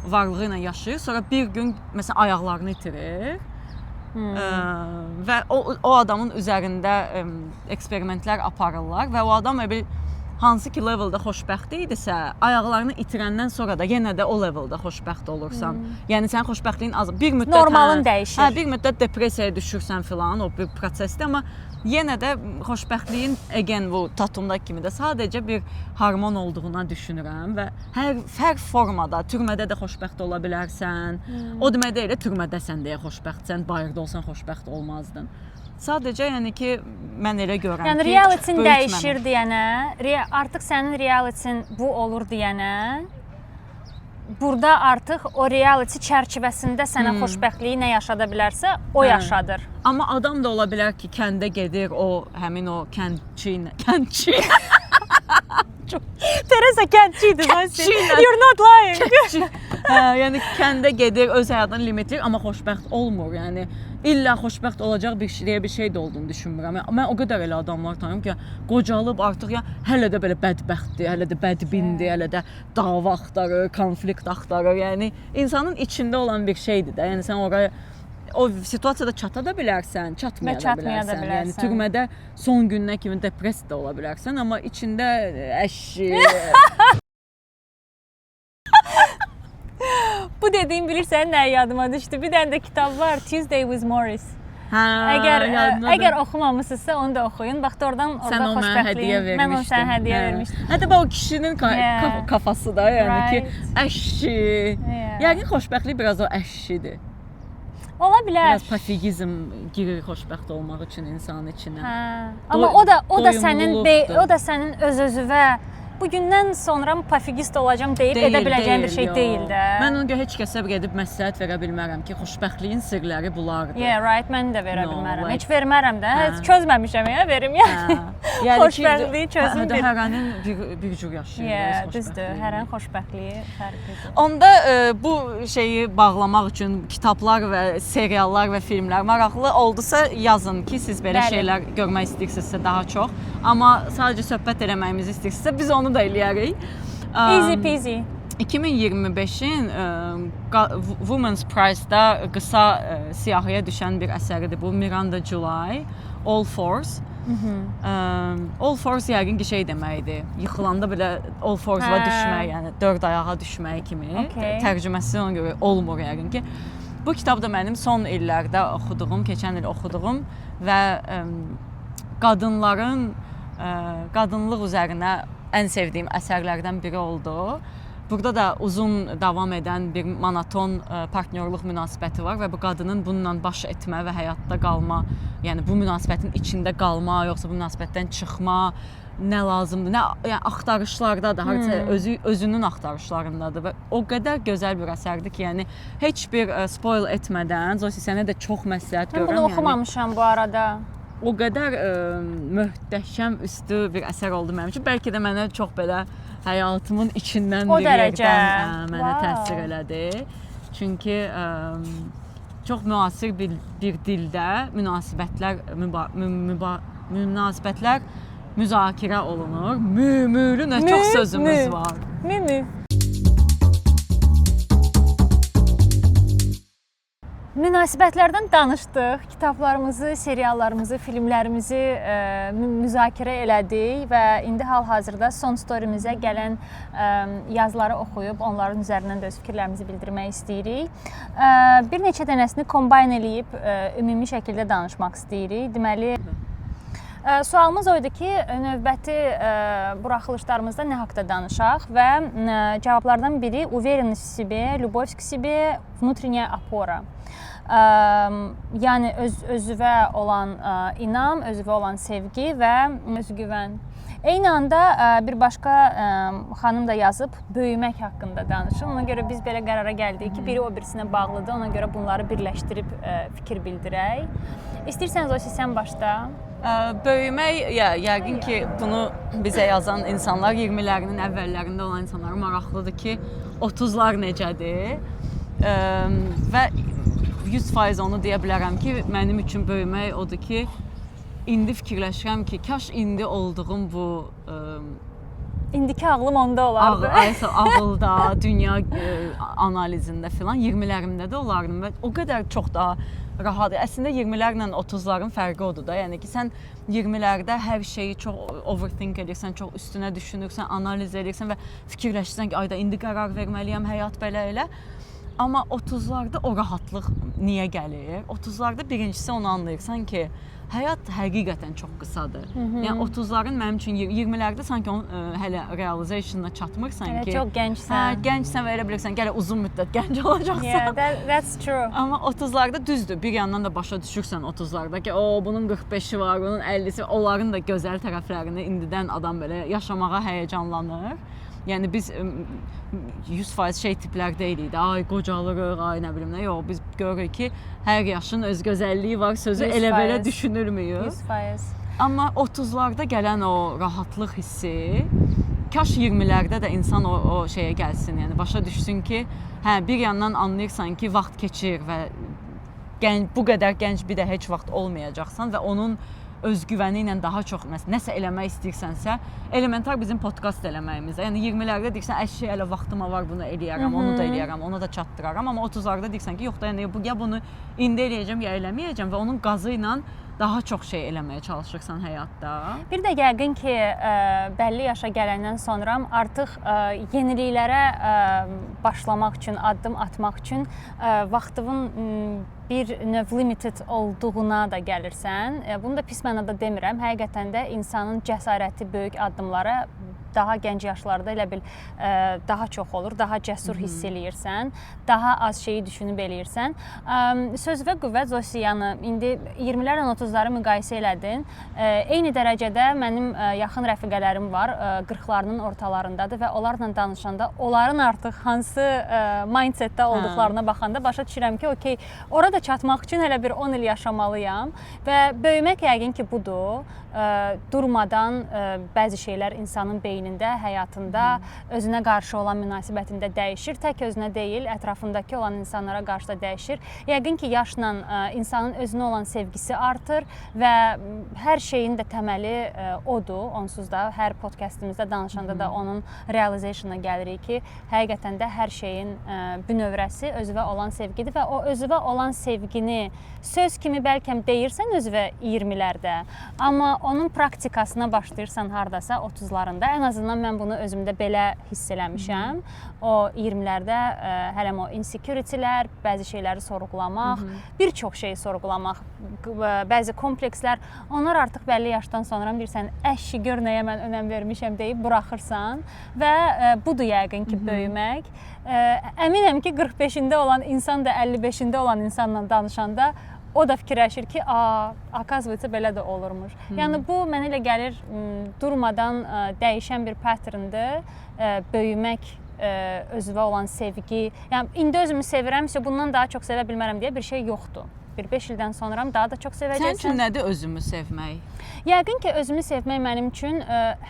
varlığı ilə yaşayır, sonra bir gün məsələn ayaqlarını itirir. Və o adamın üzərində eksperimentlər aparırlar və o adam elə bil hansı ki leveldə xoşbəxt idisə, ayaqlarını itirəndən sonra da yenə də o leveldə xoşbəxt olursan. Yəni sənin xoşbəxtliyin az bir müddət Normalın dəyişir. Hə, bir müddət depressiyaya düşürsən filan, o bir prosesdir, amma yenə də xoşbəxtliyin again bu Tatumdakı kimi də sadəcə bir hormon olduğuna düşünürəm və hər formada, türmədə də xoşbəxt ola bilərsən. O demək deyil, türmədəsən deyə xoşbəxtsən, bayırda olsan xoşbəxt olmazdın. Sadəcə yəni ki, mən elə görürəm Yəni ki, realitin böyütməmiş. dəyişir deyənə, artıq sənin realitin bu olur deyənə, burada artıq o reality çərçivəsində sənə xoşbəxtliyi nə yaşada bilərsə, o yaşadır. Amma adam da ola bilər ki, kəndə gedir, o həmin o kəndçi ilə, kəndçi. Çox Teresa kəndçi idi. Kəndçi ilə. You're not lying. Hə, yəni kəndə gedir, öz həyatını limitləyir, amma xoşbəxt olmur. Yəni illa xoşbəxt olacaq bir şey deyə bir şey də olduğunu düşünmürəm. Yəni, mən o qədər elə adamlar tanıyıram ki, qocalıb artıq ya hələ də belə bədbəxtdir, hələ də bədbindir, hələ də dava axtarır, konflikt axtarır. Yəni insanın içində olan bir şeydir də. Yəni sən oraya o situasiyada çata da bilərsən, çatmaya Və da çatmaya da bilərsən. Yəni bilərsən. türmədə son gününə kimi depress də ola bilərsən, amma içində əşi Bu dediyim bilirsən nə yadıma düşdü? Bir dənə də kitab var, Tuesday with Morris. Hə, Əgər yadımdadır. əgər oxumamısınızsa onu da oxuyun. Bax oradan orada Sən o mənə hədiyyə xoşbəxtliyin. vermişdin. Mən onu sənə hədiyyə Hə. vermişdim. Hətta bax o kişinin kafası da, yəni ki, əşi. Yəqin xoşbəxtlik biraz o əşidir. Ola bilər. Biraz pafigizm girir xoşbəxt olmaq üçün insanın içinə. Hə. Amma o da o da sənin Doyumluluqdur. o da sənin öz-özünə bugündən sonra pafigist olacağam deyib edə biləcəyin bir şey yox. deyil də. Mən ona görə heç kəsə gedib məsləhət verə bilmərəm ki, xoşbəxtliyin sirləri bulardır. Yeah, right. Mən də verə No, bilmərəm. like- Heç vermərəm də. Hə. Heç çözməmişəm ya, verim yəni. Hə. Yəni ki, Xoşbəxtliyi çözüm hə, bir. Hərənin bir cür yaşayır. Yeah, öz düzdür. xoşbəxtliyini. Hərənin xoşbəxtliyi fərqlidir. Onda bu şeyi bağlamaq üçün kitablar və seriallar və filmlər maraqlı oldusa yazın ki, siz belə şeylər görmək istəyirsinizsə daha çox. Amma sadəcə söhbət eləməyimizi istəyirsinizsə biz onu da eləyərik. Easy peasy. 2025-in Women's Prize-da qısa siyahıya düşən bir əsəridir bu Miranda July, All Fours. All Fours yəqin ki şey deməkdir. Yıxılanda belə All Fours-la düşmək, yəni dörd ayağa düşmək kimi. Tərcüməsi ona görə olmur yəqin ki. Bu kitab da mənim son illərdə oxuduğum, keçən il oxuduğum və qadınların qadınlıq üzərinə ən sevdiyim əsərlərdən biri oldu. Burada da uzun davam edən bir monoton partnyorluq münasibəti var və bu qadının bununla baş etmə və həyatda qalma, yəni bu münasibətin içində qalma, yoxsa bu münasibətdən çıxma, nə lazımdır, nə yəni axtarışlardadır, hardasa özünün axtarışlarındadır və o qədər gözəl bir əsərdir ki, yəni heç bir spoil etmədən, Zosi sənə də çox məsləhət Mən görürəm. bunu yəni, oxumamışam bu arada. O qədər möhtəşəm üstü bir əsər oldu mənim üçün. Bəlkə də mənə çox belə həyatımın içindən O bir dərəcə. yerdən mənə Wow. təsir elədi. Çünki çox müasir bir dildə münasibətlər münasibətlər müzakirə olunur. Mü-mülü nə çox Mü, sözümüz mü. var. Mü mü. Münasibətlərdən danışdıq, kitablarımızı, seriallarımızı, filmlərimizi müzakirə elədik və indi hal-hazırda son story-mizə gələn yazıları oxuyub onların üzərindən də öz fikirlərimizi bildirmək istəyirik. Bir neçə dənəsini combine eləyib ümumi şəkildə danışmaq istəyirik. Deməli, sualımız o idi ki, növbəti buraxılışlarımızda nə haqqda danışaq və cavablardan biri уверенность в себе, любовь к себе, внутренняя опора. Yəni öz özünə olan inam, özünə olan sevgi və özgüvən. Eyni anda bir başqa xanım da yazıb böyümək haqqında danışın. Ona görə biz belə qərara gəldik ki, biri o birisinə bağlıdır. Ona görə bunları birləşdirib fikir bildirək. İstəyirsəniz o sən başda. Böyümək, ya, yəqin ki, bunu bizə yazan insanlar 20-lərinin əvvəllərində olan insanlara maraqlıdır ki, 30-lar necədir? Və 100% onu deyə bilərəm ki, mənim üçün böyümək odur ki, indi fikirləşirəm ki, kaş indi olduğum bu İndiki ağlım onda olardı. Ağılda, dünya analizində filan 20-lərimdə də olardım və o qədər çox daha rahat. Əslində 20-lərlə 30-ların fərqi odur da. Yəni ki, sən 20-lərdə hər şeyi çox overthink edirsən, çox üstünə düşünürsən, analiz edirsən və fikirləşirsən ki, ayda indi qərar verməliyəm, həyat belə elə. Amma 30-larda o rahatlıq niyə gəlir? 30-larda birincisi onu anlayırsan ki, həyat həqiqətən çox qısadır. Yəni 30-ların mənim üçün 20-lərdə sanki onun hələ realization-a çatmırsan Hələ ki, çox gəncsən. Hə, gəncsən və elə bilirsən ki, hələ uzun müddət gənc olacaqsan. Yeah, that's true. Amma 30-larda düzdür, bir yandan da başa düşürsən 30-larda ki, o bunun 45-i var, bunun 50-si, onların da gözəl tərəflərini indidən adam belə yaşamağa həyəcanlanır. Yəni biz 100% şey tiplər deyilik də, ay qocalırıq, ay nə bilim nə. Yox, biz görürük ki, hər yaşın öz gözəlliyi var sözü 100%. elə belə düşünülmüyor. 100%. Amma 30-larda gələn o rahatlıq hissi, kaş 20-lərdə də insan o şeyə gəlsin, yəni başa düşsün ki, hə, bir yandan anlayırsan ki, vaxt keçir və gənc, bu qədər gənc bir də heç vaxt olmayacaqsan və onun özgüvəni ilə daha çox məsələn nəsə eləmək istəyirsənsə, elementar bizim podkast eləməyimizdə. Yəni 20-lərdə deyirsən, əşi elə vaxtıma var, bunu eləyərəm, onu da eləyərəm, ona da çatdıraram. Amma 30-larda deyirsən ki, yox da, yəni bu ya bunu indi eləyəcəm, ya eləməyəcəm və onun qazı ilə daha çox şey eləməyə çalışırsan həyatda. Bir də yəqin ki, bəlli yaşa gələndən sonra artıq yeniliklərə başlamaq üçün, addım atmaq üçün vaxtının bir növ limited olduğuna da gəlirsən. Bunu da pis mənada demirəm. Həqiqətən də insanın cəsarəti böyük addımlara daha gənc yaşlarda elə bil daha çox olur, daha cəsur hiss eləyirsən, daha az şeyi düşünüb eləyirsən. Söz və qüvvət Zosi, yəni indi 20-lərlə 30-ları müqayisə elədin. Eyni dərəcədə mənim yaxın rəfiqələrim var, 40-larının ortalarındadır və onlarla danışanda onların artıq hansı mindsetdə olduqlarına baxanda başa düşürəm ki, okey, orada çatmaq üçün hələ bir 10 il yaşamalıyam və böyümək yəqin ki budur. Durmadan bəzi şeylər insanın beynində, həyatında, özünə qarşı olan münasibətində dəyişir. Tək özünə deyil, ətrafındakı olan insanlara qarşı da dəyişir. Yəqin ki, yaşla insanın özünə olan sevgisi artır və hər şeyin də təməli odur. Onsuz da hər podkastımızda danışanda da onun realization-a gəlirik ki, həqiqətən də hər şeyin bünövrəsi özünə olan sevgidir və o özünə olan sevgini söz kimi bəlkə deyirsən özünə 20-lərdə, amma onun praktikasına başlayırsan hardasa 30-larında. Ən azından mən bunu özümdə belə hiss eləmişəm. O 20-lərdə hələm o insecurity-lər, bəzi şeyləri sorğulamaq, bir çox şeyi sorğulamaq, bəzi komplekslər, onlar artıq bəlli yaşdan sonra deyirsən, əşi gör nəyə mən önəm vermişəm deyib buraxırsan və budur yəqin ki böyümək. Əminəm ki 45-ində olan insan da 55-ində olan insanla danışanda o da fikirləşir ki, a, оказывается belə də olurmuş. Yəni bu mənə elə gəlir durmadan dəyişən bir patterndir. Böyümək, özünə olan sevgi. Yəni indi özümü sevirəmsə, bundan daha çox sevə bilmərəm deyə bir şey yoxdur. Bir 5 ildən sonra daha da çox Sənin sevəcəksən. üçün nədir özümü sevmək? Yəqin ki, özümü sevmək mənim üçün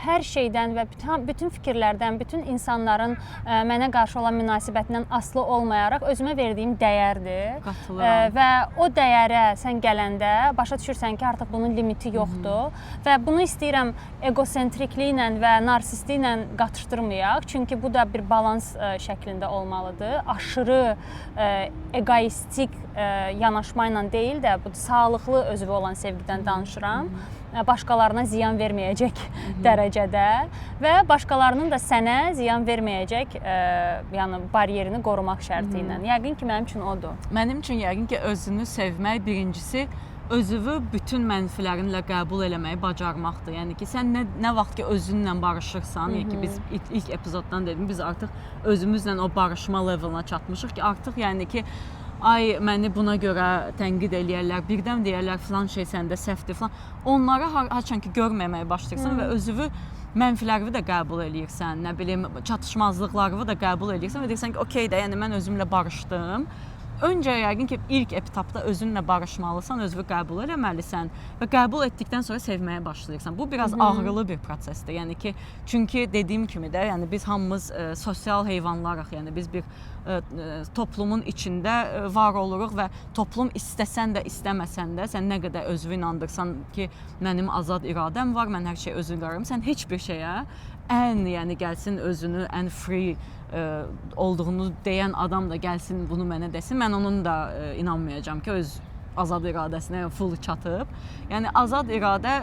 hər şeydən və bütün fikirlərdən, bütün insanların mənə qarşı olan münasibətindən asılı olmayaraq özümə verdiyim dəyərdir. Qatılıram. Və o dəyərə sən gələndə başa düşürsən ki, artıq bunun limiti yoxdur. Və bunu istəyirəm egosentrikliklə və narsistliklə qatışdırmayaq. Çünki bu da bir balans şəklində olmalıdır. Aşırı egoistik yanaşma ilə deyil də, bu sağlıqlı özünə olan sevgidən danışıram. Başqalarına ziyan verməyəcək dərəcədə və başqalarının da sənə ziyan verməyəcək, yəni baryerini qorumaq şərti ilə. Yəqin ki, mənim üçün odur. Mənim üçün yəqin ki, özünü sevmək birincisi özünü bütün mənfilərinlə qəbul eləməyi bacarmaqdır. Yəni ki, sən nə vaxt ki özünlə barışırsan, yəni ki biz ilk epizoddan dedim, biz artıq özümüzlə o barışma levelına çatmışıq ki, artıq yəni ki ay məni buna görə tənqid eləyərlər, birdən deyərlər filan şey səndə səhvdir filan. Onları haçan ki görməməyə başlayırsan və özünü mənfilərini də qəbul eləyirsən, nə bilim çatışmazlıqlarını da qəbul eləyirsən və deyirsən ki, okey də, yəni mən özümlə barışdım. Öncə yəqin ki, ilk etapda özünlə barışmalısan, özünü qəbul eləməlisən və qəbul etdikdən sonra sevməyə başlayırsan. Bu biraz ağrılı bir prosesdir. Yəni ki, çünki dediyim kimi də, yəni biz hamımız sosial heyvanlarıq. Yəni biz bir toplumun içində var oluruq və toplum istəsən də, istəməsən də, sən nə qədər özünü inandırsan ki, mənim azad iradəm var, mən hər şeyi özüm qararım, sən heç bir şeyə ən, yəni gəlsin özünü ən free olduğunu deyən adam da gəlsin bunu mənə desin, mən onun da inanmayacağam ki, öz azad iradəsinə full çatıb. Yəni azad iradə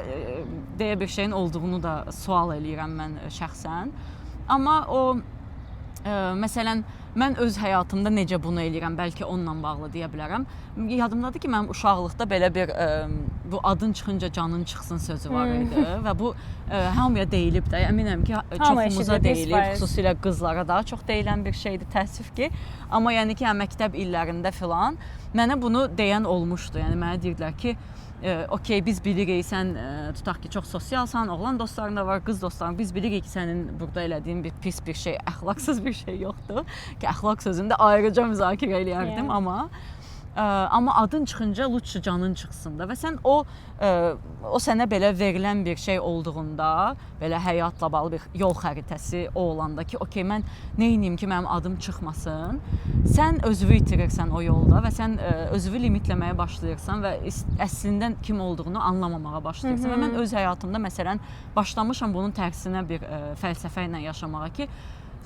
deyə bir şeyin olduğunu da sual eləyirəm mən şəxsən. Amma o məsələn mən öz həyatımda necə bunu eləyirəm, bəlkə onunla bağlı deyə bilərəm. Yadımdadır ki, mənim uşaqlıqda belə bir bu adın çıxınca canın çıxsın sözü var idi və bu hamıya deyilib də. Əminəm ki, çoxumuza deyilib, xüsusilə qızlara daha çox deyilən bir şeydir, təəssüf ki. Amma yəni ki, məktəb illərində filan mənə bunu deyən olmuşdu. Yəni mənə deyirdilər ki, okey, biz bilirik, sən tutaq ki, çox sosialsan, oğlan dostların da var, qız dostların, biz bilirik ki, sənin burada elədiyin bir pis bir şey, əxlaqsız bir şey yoxdur. Ki, əxlaq sözünü də ayrıca müzakirə eləyərdim, amma adın çıxınca lütfü canın çıxsın da və sən o sənə belə verilən bir şey olduğunda, belə həyatla bağlı bir yol xəritəsi o olanda ki, okey, mən nə edeyim ki, mənim adım çıxmasın, sən özünü itirirsən o yolda və sən özünü limitləməyə başlayırsan və əslində kim olduğunu anlamamağa başlayırsan. Və mən öz həyatımda məsələn başlamışam bunun tərsinə bir fəlsəfə ilə yaşamağa ki,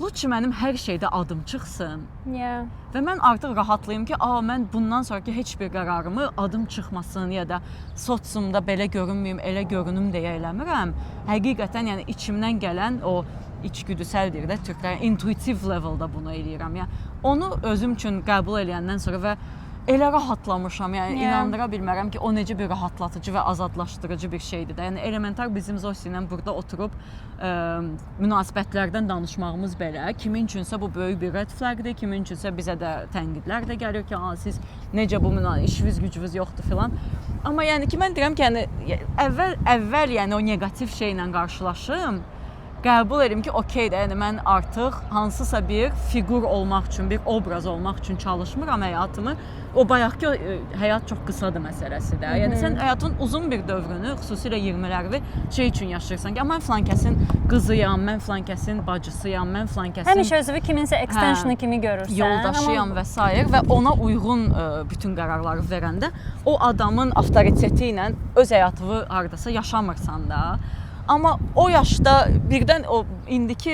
lütfü mənim hər şeydə adım çıxsın. Yeah. Və mən artıq rahatlayım ki, mən bundan sonraki heç bir qərarımı adım çıxmasın ya da sotsumda belə görünməyim, elə görünüm deyə eləmirəm. Həqiqətən yəni içimdən gələn o içgüdüsəldir də türklər, intuitiv levelda bunu eləyirəm. Yəni onu özüm üçün qəbul eləyəndən sonra və elə rahatlamışam, yəni inandıra bilmərəm ki, o necə bir rahatlatıcı və azadlaşdırıcı bir şeydir də. Yəni elementar bizim Zosi ilə burada oturub münasibətlərdən danışmağımız belə, kimin üçünsə bu böyük bir red flagdır, kimin üçünsə bizə də tənqidlər də gəlir ki, siz necə bu işiniz gücünüz yoxdur filan. Amma yəni ki, mən deyirəm ki, yəni əvvəl yəni o neqativ şeylə qarşılaşım, qəbul edim ki, okey də, yəni mən artıq hansısa bir fiqur olmaq üçün, bir obraz olmaq üçün çalışmıram həyatımı. O bayaqki həyat çox qısadır məsələsi də. Yəni sən həyatın uzun bir dövrünü, xüsusilə 20-ləri şey üçün yaşayırsan ki, mən filan kəsin qızıyam, mən filan kəsin bacısıyam, mən filan kəsin həmişə özünü kiminsə extensionu kimi görürsən, yoldaşıyam və s. və ona uyğun bütün qərarları verəndə o adamın avtoriteti ilə öz həyatını hardasa yaşamırsan da. Amma o yaşda birdən o indiki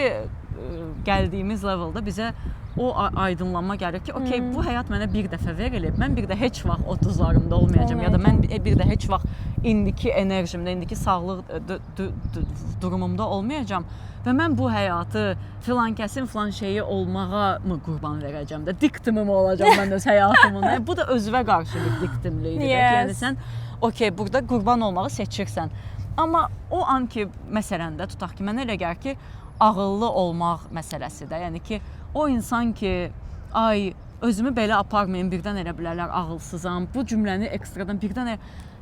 gəldiyimiz levelda bizə o aydınlanma gəlir ki, okey, bu həyat mənə bir dəfə verilib, mən bir də heç vaxt 30-larımda olmayacağam ya da mən bir də heç vaxt indiki enerjimdə, indiki sağlıq durumumda olmayacağam və mən bu həyatı filan kəsin filan şeyi olmağa mı qurban verəcəm də, diktimim olacağam mən öz həyatımın. Yəni, bu da özünə qarşı bir diktimlikdir. Yes. Yəni sən okey, burada qurban olmağı seçirsən. Amma o an ki, məsələn də tutaq ki, mənə elə gəlir ki, ağıllı olmaq məsələsi də. Yəni ki, o insan ki, ay özümü belə aparmayım, birdən elə bilərlər ağılsızam. Bu cümləni ekstradan birdən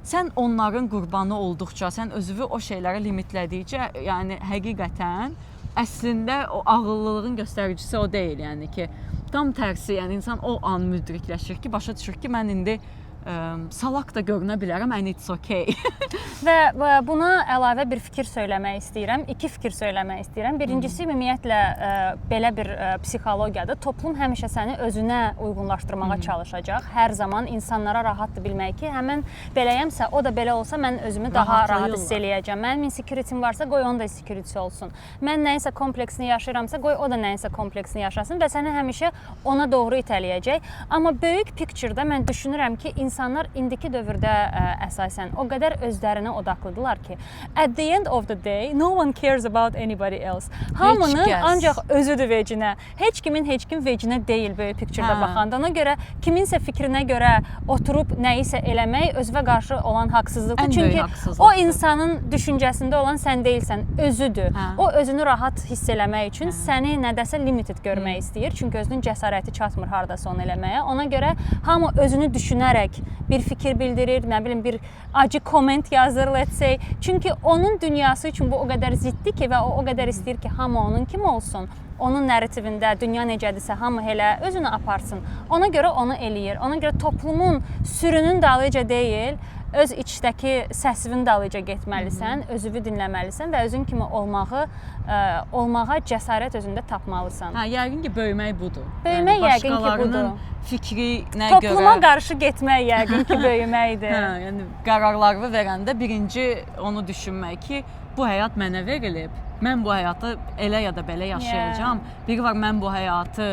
sən onların qurbanı olduqca, sən özünü o şeylərə limitlədikcə, yəni həqiqətən əslində o ağıllılığın göstəricisi o deyil. Yəni ki, tam tərsi, yəni insan o an müdrikləşir ki, başa düşür ki, mən indi Salak da görünə bilərəm and it's okay. Və buna əlavə bir fikir söyləmək istəyirəm. İki fikir söyləmək istəyirəm. Birincisi, ümumiyyətlə belə bir psixologiyadır. Toplum həmişə səni özünə uyğunlaşdırmağa çalışacaq. Hər zaman insanlara rahatdır bilmək ki, həmin beləyəmsə, o da belə olsa mən özümü daha rahat hiss eləyəcəm. Mənim insecurity-m varsa, qoy onun da insecurity olsun. Mən nəyinsə kompleksini yaşayıramsa, qoy o da nəyinsə kompleksini yaşasın və səni həmişə ona doğru itələyəcək. Amma böyük picture-da mən düşünürəm ki, insanlar indiki dövrdə əsasən o qədər özlərinə odaqlıdırlar ki, at the end of the day no one cares about anybody else. Hamının ancaq özüdür vecinə. Heç kimin heç kim vecinə deyil böyük picture-da baxanda. Ona görə kiminsə fikrinə görə oturub nəyisə eləmək özünə qarşı olan haqsızlıqdır. Çünki o insanın düşüncəsində olan sən deyilsən, özüdür. O özünü rahat hiss eləmək üçün səni nədəsə limited görmək istəyir. Çünki özünün cəsarəti çatmır hardasa onu eləməyə. Ona görə hamı özünü düşünərək bir fikir bildirir, nə bilim bir acı comment yazır, let's say. Çünki onun dünyası üçün bu o qədər ziddir ki və o o qədər istəyir ki, hamı onun kimi olsun. Onun narrativində dünya necədirsə, hamı elə özünü aparsın. Ona görə onu eləyir. Ona görə toplumun, sürünün dalıyca deyil, öz içdəki səsinin dalıyca getməlisən, özünü dinləməlisən və özün kimi olmağa cəsarət özündə tapmalısan. Hə, yəqin ki, böyümək budur. Böyümək yəni, yəqin ki, budur. Fikrinə görə topluma qarşı getmək yəqin ki, böyüməkdir. Hə, yəni qərarlarını verəndə birinci onu düşünmək ki, bu həyat mənə verilib. Mən bu həyatı elə ya da belə yaşayacağam. Biri var mən bu həyatı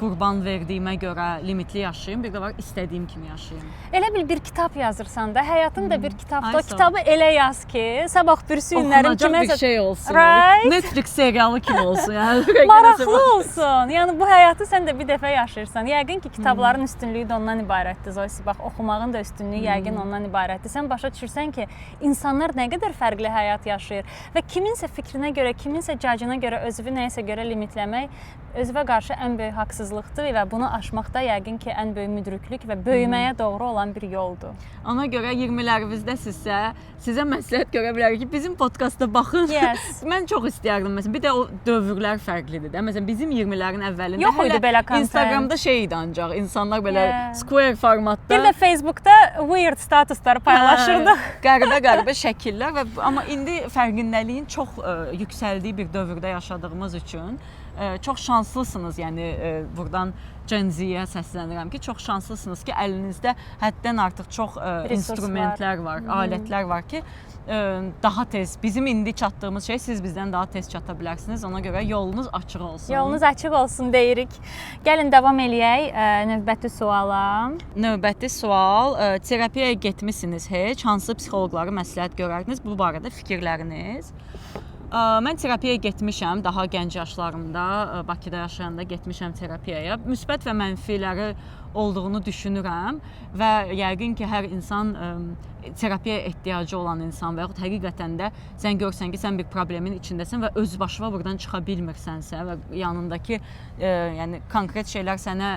qurban verdiyimə görə limitli yaşayım, bir də var istədiyim kimi yaşayım. Elə bil bir kitab yazırsan da, həyatın da bir kitabdır. O kitabı elə yaz ki, sabah birisi günlərin kiməsə bir şey olsun. Right? Netflix serialı kimi olsun. Yəni maraqlı olsun. Yəni bu həyatı sən də bir dəfə yaşayırsan. Yəqin ki, kitabların üstünlüyü də ondan ibarətdir. Zosi, bax, oxumağın da üstünlüyü yəqin ondan ibarətdir. Sən başa düşürsən ki, insanlar nə qədər fərqli həyat yaşayır və kiminsə fikrinə görə, kiminsə cacına görə özünü nəyisə görə limitləmək özünə qarşı ən böyük haqsızlıqdır və bunu aşmaq da yəqin ki, ən böyük müdriklük və böyüməyə doğru olan bir yoldur. Ona görə 20-lərizdəsinizsə, sizə məsləhət görə bilərik ki, bizim podkastda baxın. Yes. Mən çox istəyərdim məsələn. Bir də o dövrlər fərqlidir də. Məsələn, bizim 20-lərin əvvəlində yox idi belə content. Instagramda şey idi ancaq insanlar belə square formatda. Bir də Facebookda weird statuslar paylaşırdıq. Qəribə-qəribə şəkillər və amma indi fərqindəliyin çox yüksəldiyi bir dövrdə yaşadığımız üçün çox şanslısınız. Yəni buradan Gen Z-yə səslənirəm ki, çox şanslısınız ki, əlinizdə həddən artıq çox instrumentlər var, alətlər var ki, daha tez bizim indi çatdığımız şey siz bizdən daha tez çata bilərsiniz. Ona görə yolunuz açıq olsun. Yolunuz açıq olsun deyirik. Gəlin davam eləyək növbəti suala. Növbəti sual, terapiyaya getmisiniz heç? Hansı psixoloqları məsləhət görərdiniz? Bu barədə fikirləriniz? Mən terapiyaya getmişəm, daha gənc yaşlarımda, Bakıda yaşayanda getmişəm terapiyaya. Müsbət və mənfiləri olduğunu düşünürəm və yəqin ki, hər insan terapiyaya ehtiyacı olan insan və yaxud həqiqətən də sən görsən ki, sən bir problemin içindəsən və öz başına buradan çıxa bilmirsənsə və yanındakı yəni konkret şeylər sənə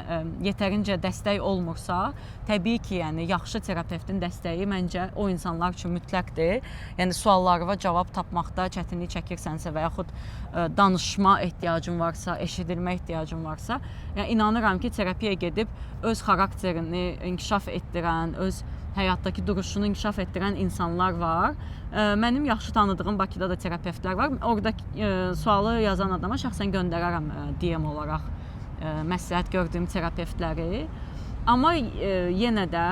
yetərincə dəstək olmursa, təbii ki, yəni yaxşı terapevtin dəstəyi məncə o insanlar üçün mütləqdir. Yəni suallarına cavab tapmaqda çətinlik çəkirsənsə və yaxud danışma ehtiyacın varsa, eşidilmə ehtiyacın varsa, yəni inanıram ki, terapiyaya gedib öz xarakterini inkişaf etdirən, öz həyatdakı duruşunu inkişaf etdirən insanlar var. Mənim yaxşı tanıdığım Bakıda da terapevtlər var. Orada sualı yazan adama şəxsən göndərərəm DM olaraq məsləhət gördüyüm terapevtləri. Amma yenə də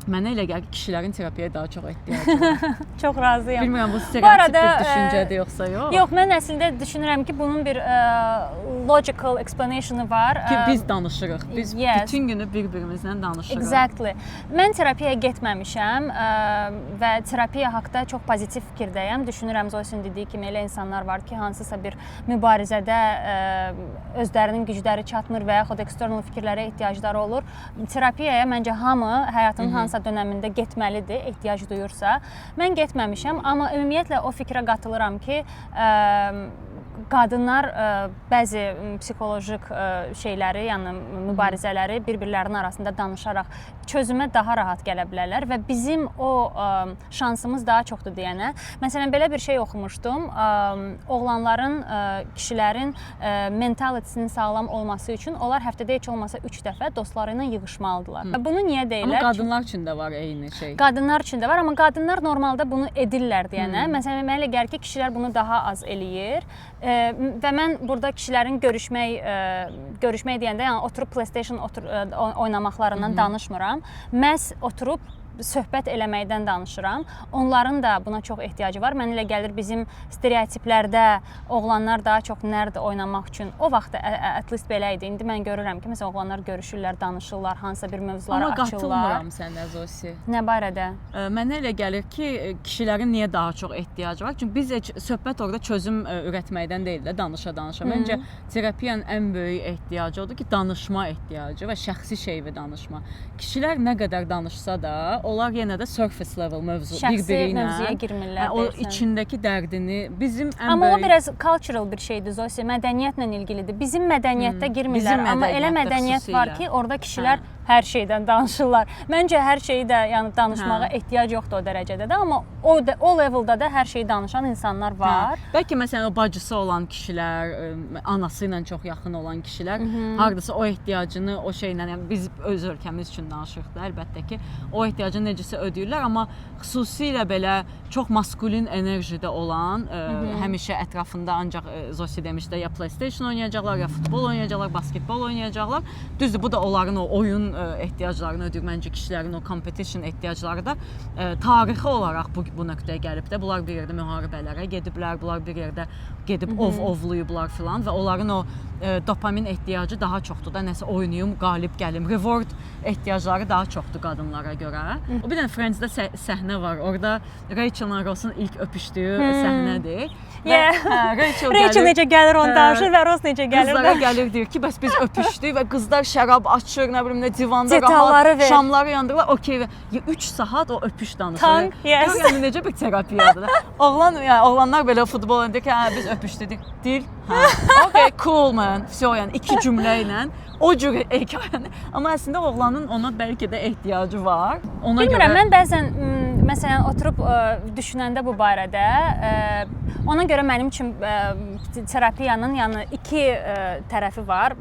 mənə elə gəlir ki, kişilərin terapiyaya daha çox ehtiyacı var. Çox razıyam. Bilmirəm bu stereotip bir düşüncədir yoxsa yox. Yox, mən əslində düşünürəm ki, bunun bir logical explanation-ı var. Ki biz danışırıq. Biz bütün günü bir-birimizlə danışırıq. Exactly. Mən terapiyaya getməmişəm və terapiya haqqında çox pozitiv fikirdəyəm. Düşünürəm Zoysun dediyi kimi elə insanlar var ki, hansısa bir mübarizədə özlərinin gücləri çatmır və yaxud external fikirlərə ehtiyacları olur. Terapiyaya məncə hamı həyatının hansısa dönəmində getməlidir, ehtiyac duyursa. Mən getməmişəm, amma ümumiyyətlə o fikrə qatılıram ki, Qadınlar bəzi psixoloji şeyləri, yəni mübarizələri bir-birlərinin arasında danışaraq çözümə daha rahat gələ bilərlər və bizim o şansımız daha çoxdur deyənə. Məsələn, belə bir şey oxumuşdum. Oğlanların, kişilərin mentalitesinin sağlam olması üçün onlar həftədə heç olmasa 3 dəfə dostları ilə yığışmalıdırlar. Bunu niyə deyirlər? Amma qadınlar üçün də var eyni şey. Qadınlar üçün də var, amma qadınlar normalda bunu edirlər deyənə. Məsələn, mənə elə gəlir ki, kişilər bunu daha az eləyir. Və mən burada kişilərin görüşmək deyəndə, yəni oturub PlayStation oynamaqlarından danışmıram. Məhz oturub söhbət eləməkdən danışıram. Onların da buna çox ehtiyacı var. Mənə elə gəlir bizim stereotiplərdə oğlanlar daha çox nerd oynamaq üçün o vaxt at least belə idi. İndi mən görürəm ki, məsələn oğlanlar görüşürlər, danışırlar, hansısa bir mövzuları Amma açırlar. Amma qatılmıram sənə Zosi. Nə barədə? Mənə elə gəlir ki, kişilərin niyə daha çox ehtiyacı var? Çünki biz heç söhbət orada çözüm ürətməkdən deyil də, danışa-danışa. Məncə terapiyanın ən böyük ehtiyacı odur ki, danışma ehtiyacı və şəxsi şeyvi danışma. Kişilər nə qədər danışsa da, onlar yenə də surface level mövzu bir-biri ilə mövzuya girmirlər. Hə, o içindəki dərdini bizim ən amma böyük... o biraz cultural bir şeydir Zosi, mədəniyyətlə ilgilidir. Bizim mədəniyyətdə girmirlər, bizim amma elə mədəniyyət xüsusilə var ki, orada kişilər hər şeydən danışırlar. Məncə hər şeyi də yəni danışmağa ehtiyac yoxdur o dərəcədə də, amma o levelda da hər şeyi danışan insanlar var. Hə. Bəlkə məsələn o bacısı olan kişilər, anası ilə çox yaxın olan kişilər hardasa o ehtiyacını o şeylə, yəni biz öz ölkəmiz üçün danışırıq da əlbəttə ki, o ehtiyacını necəsə ödəyirlər, amma xüsusilə belə çox maskulin enerjidə olan, həmişə ətrafında ancaq Zosi demişdi, ya PlayStation oynayacaqlar, ya futbol oynayacaqlar, basketbol oynayacaqlar. Düzdür, bu da onların o oyun ehtiyaclarını ödəyir. Məncə kişilərin o competition ehtiyacları da tarixi olaraq bu nöqtəyə gəlib də. Bunlar bir yerdə müharibələrə gediblər, bunlar bir yerdə gedib ovlayıblar filan və onların o dopamin ehtiyacı daha çoxdur da, nəsə oynayım, qalib gəlim, reward ehtiyacları daha çoxdur qadınlara görə. O bir dənə Friends-də səhnə var. Orada Rachel-la Ross-un ilk öpüşdüyü səhnədir. Və, Rachel, Rachel necə gəlir onu danışır və Ross necə gəlir. Qızlara gəlir deyir ki, bəs biz öpüşdük və qızlar şərab açır, nə bilim nə divanda rahat şamları yandırırlar. Okey və 3 saat o öpüş danışır. Tank, yes. Yəni necə bir terapiyadır da. Oğlan, yəni oğlanlar belə futbol oynayır ki, hə biz öpüşdük. Dil. Hə. Okay, cool man. Vəsə, yəni iki cümlə ilə o cür hekayəni. Amma əslində oğlanın ona bəlkə də ehtiyacı var. Ona bilmirəm, görə... mən bəzən məsələn oturub düşünəndə bu barədə ona görə mənim üçün terapiyanın yəni iki tərəfi var.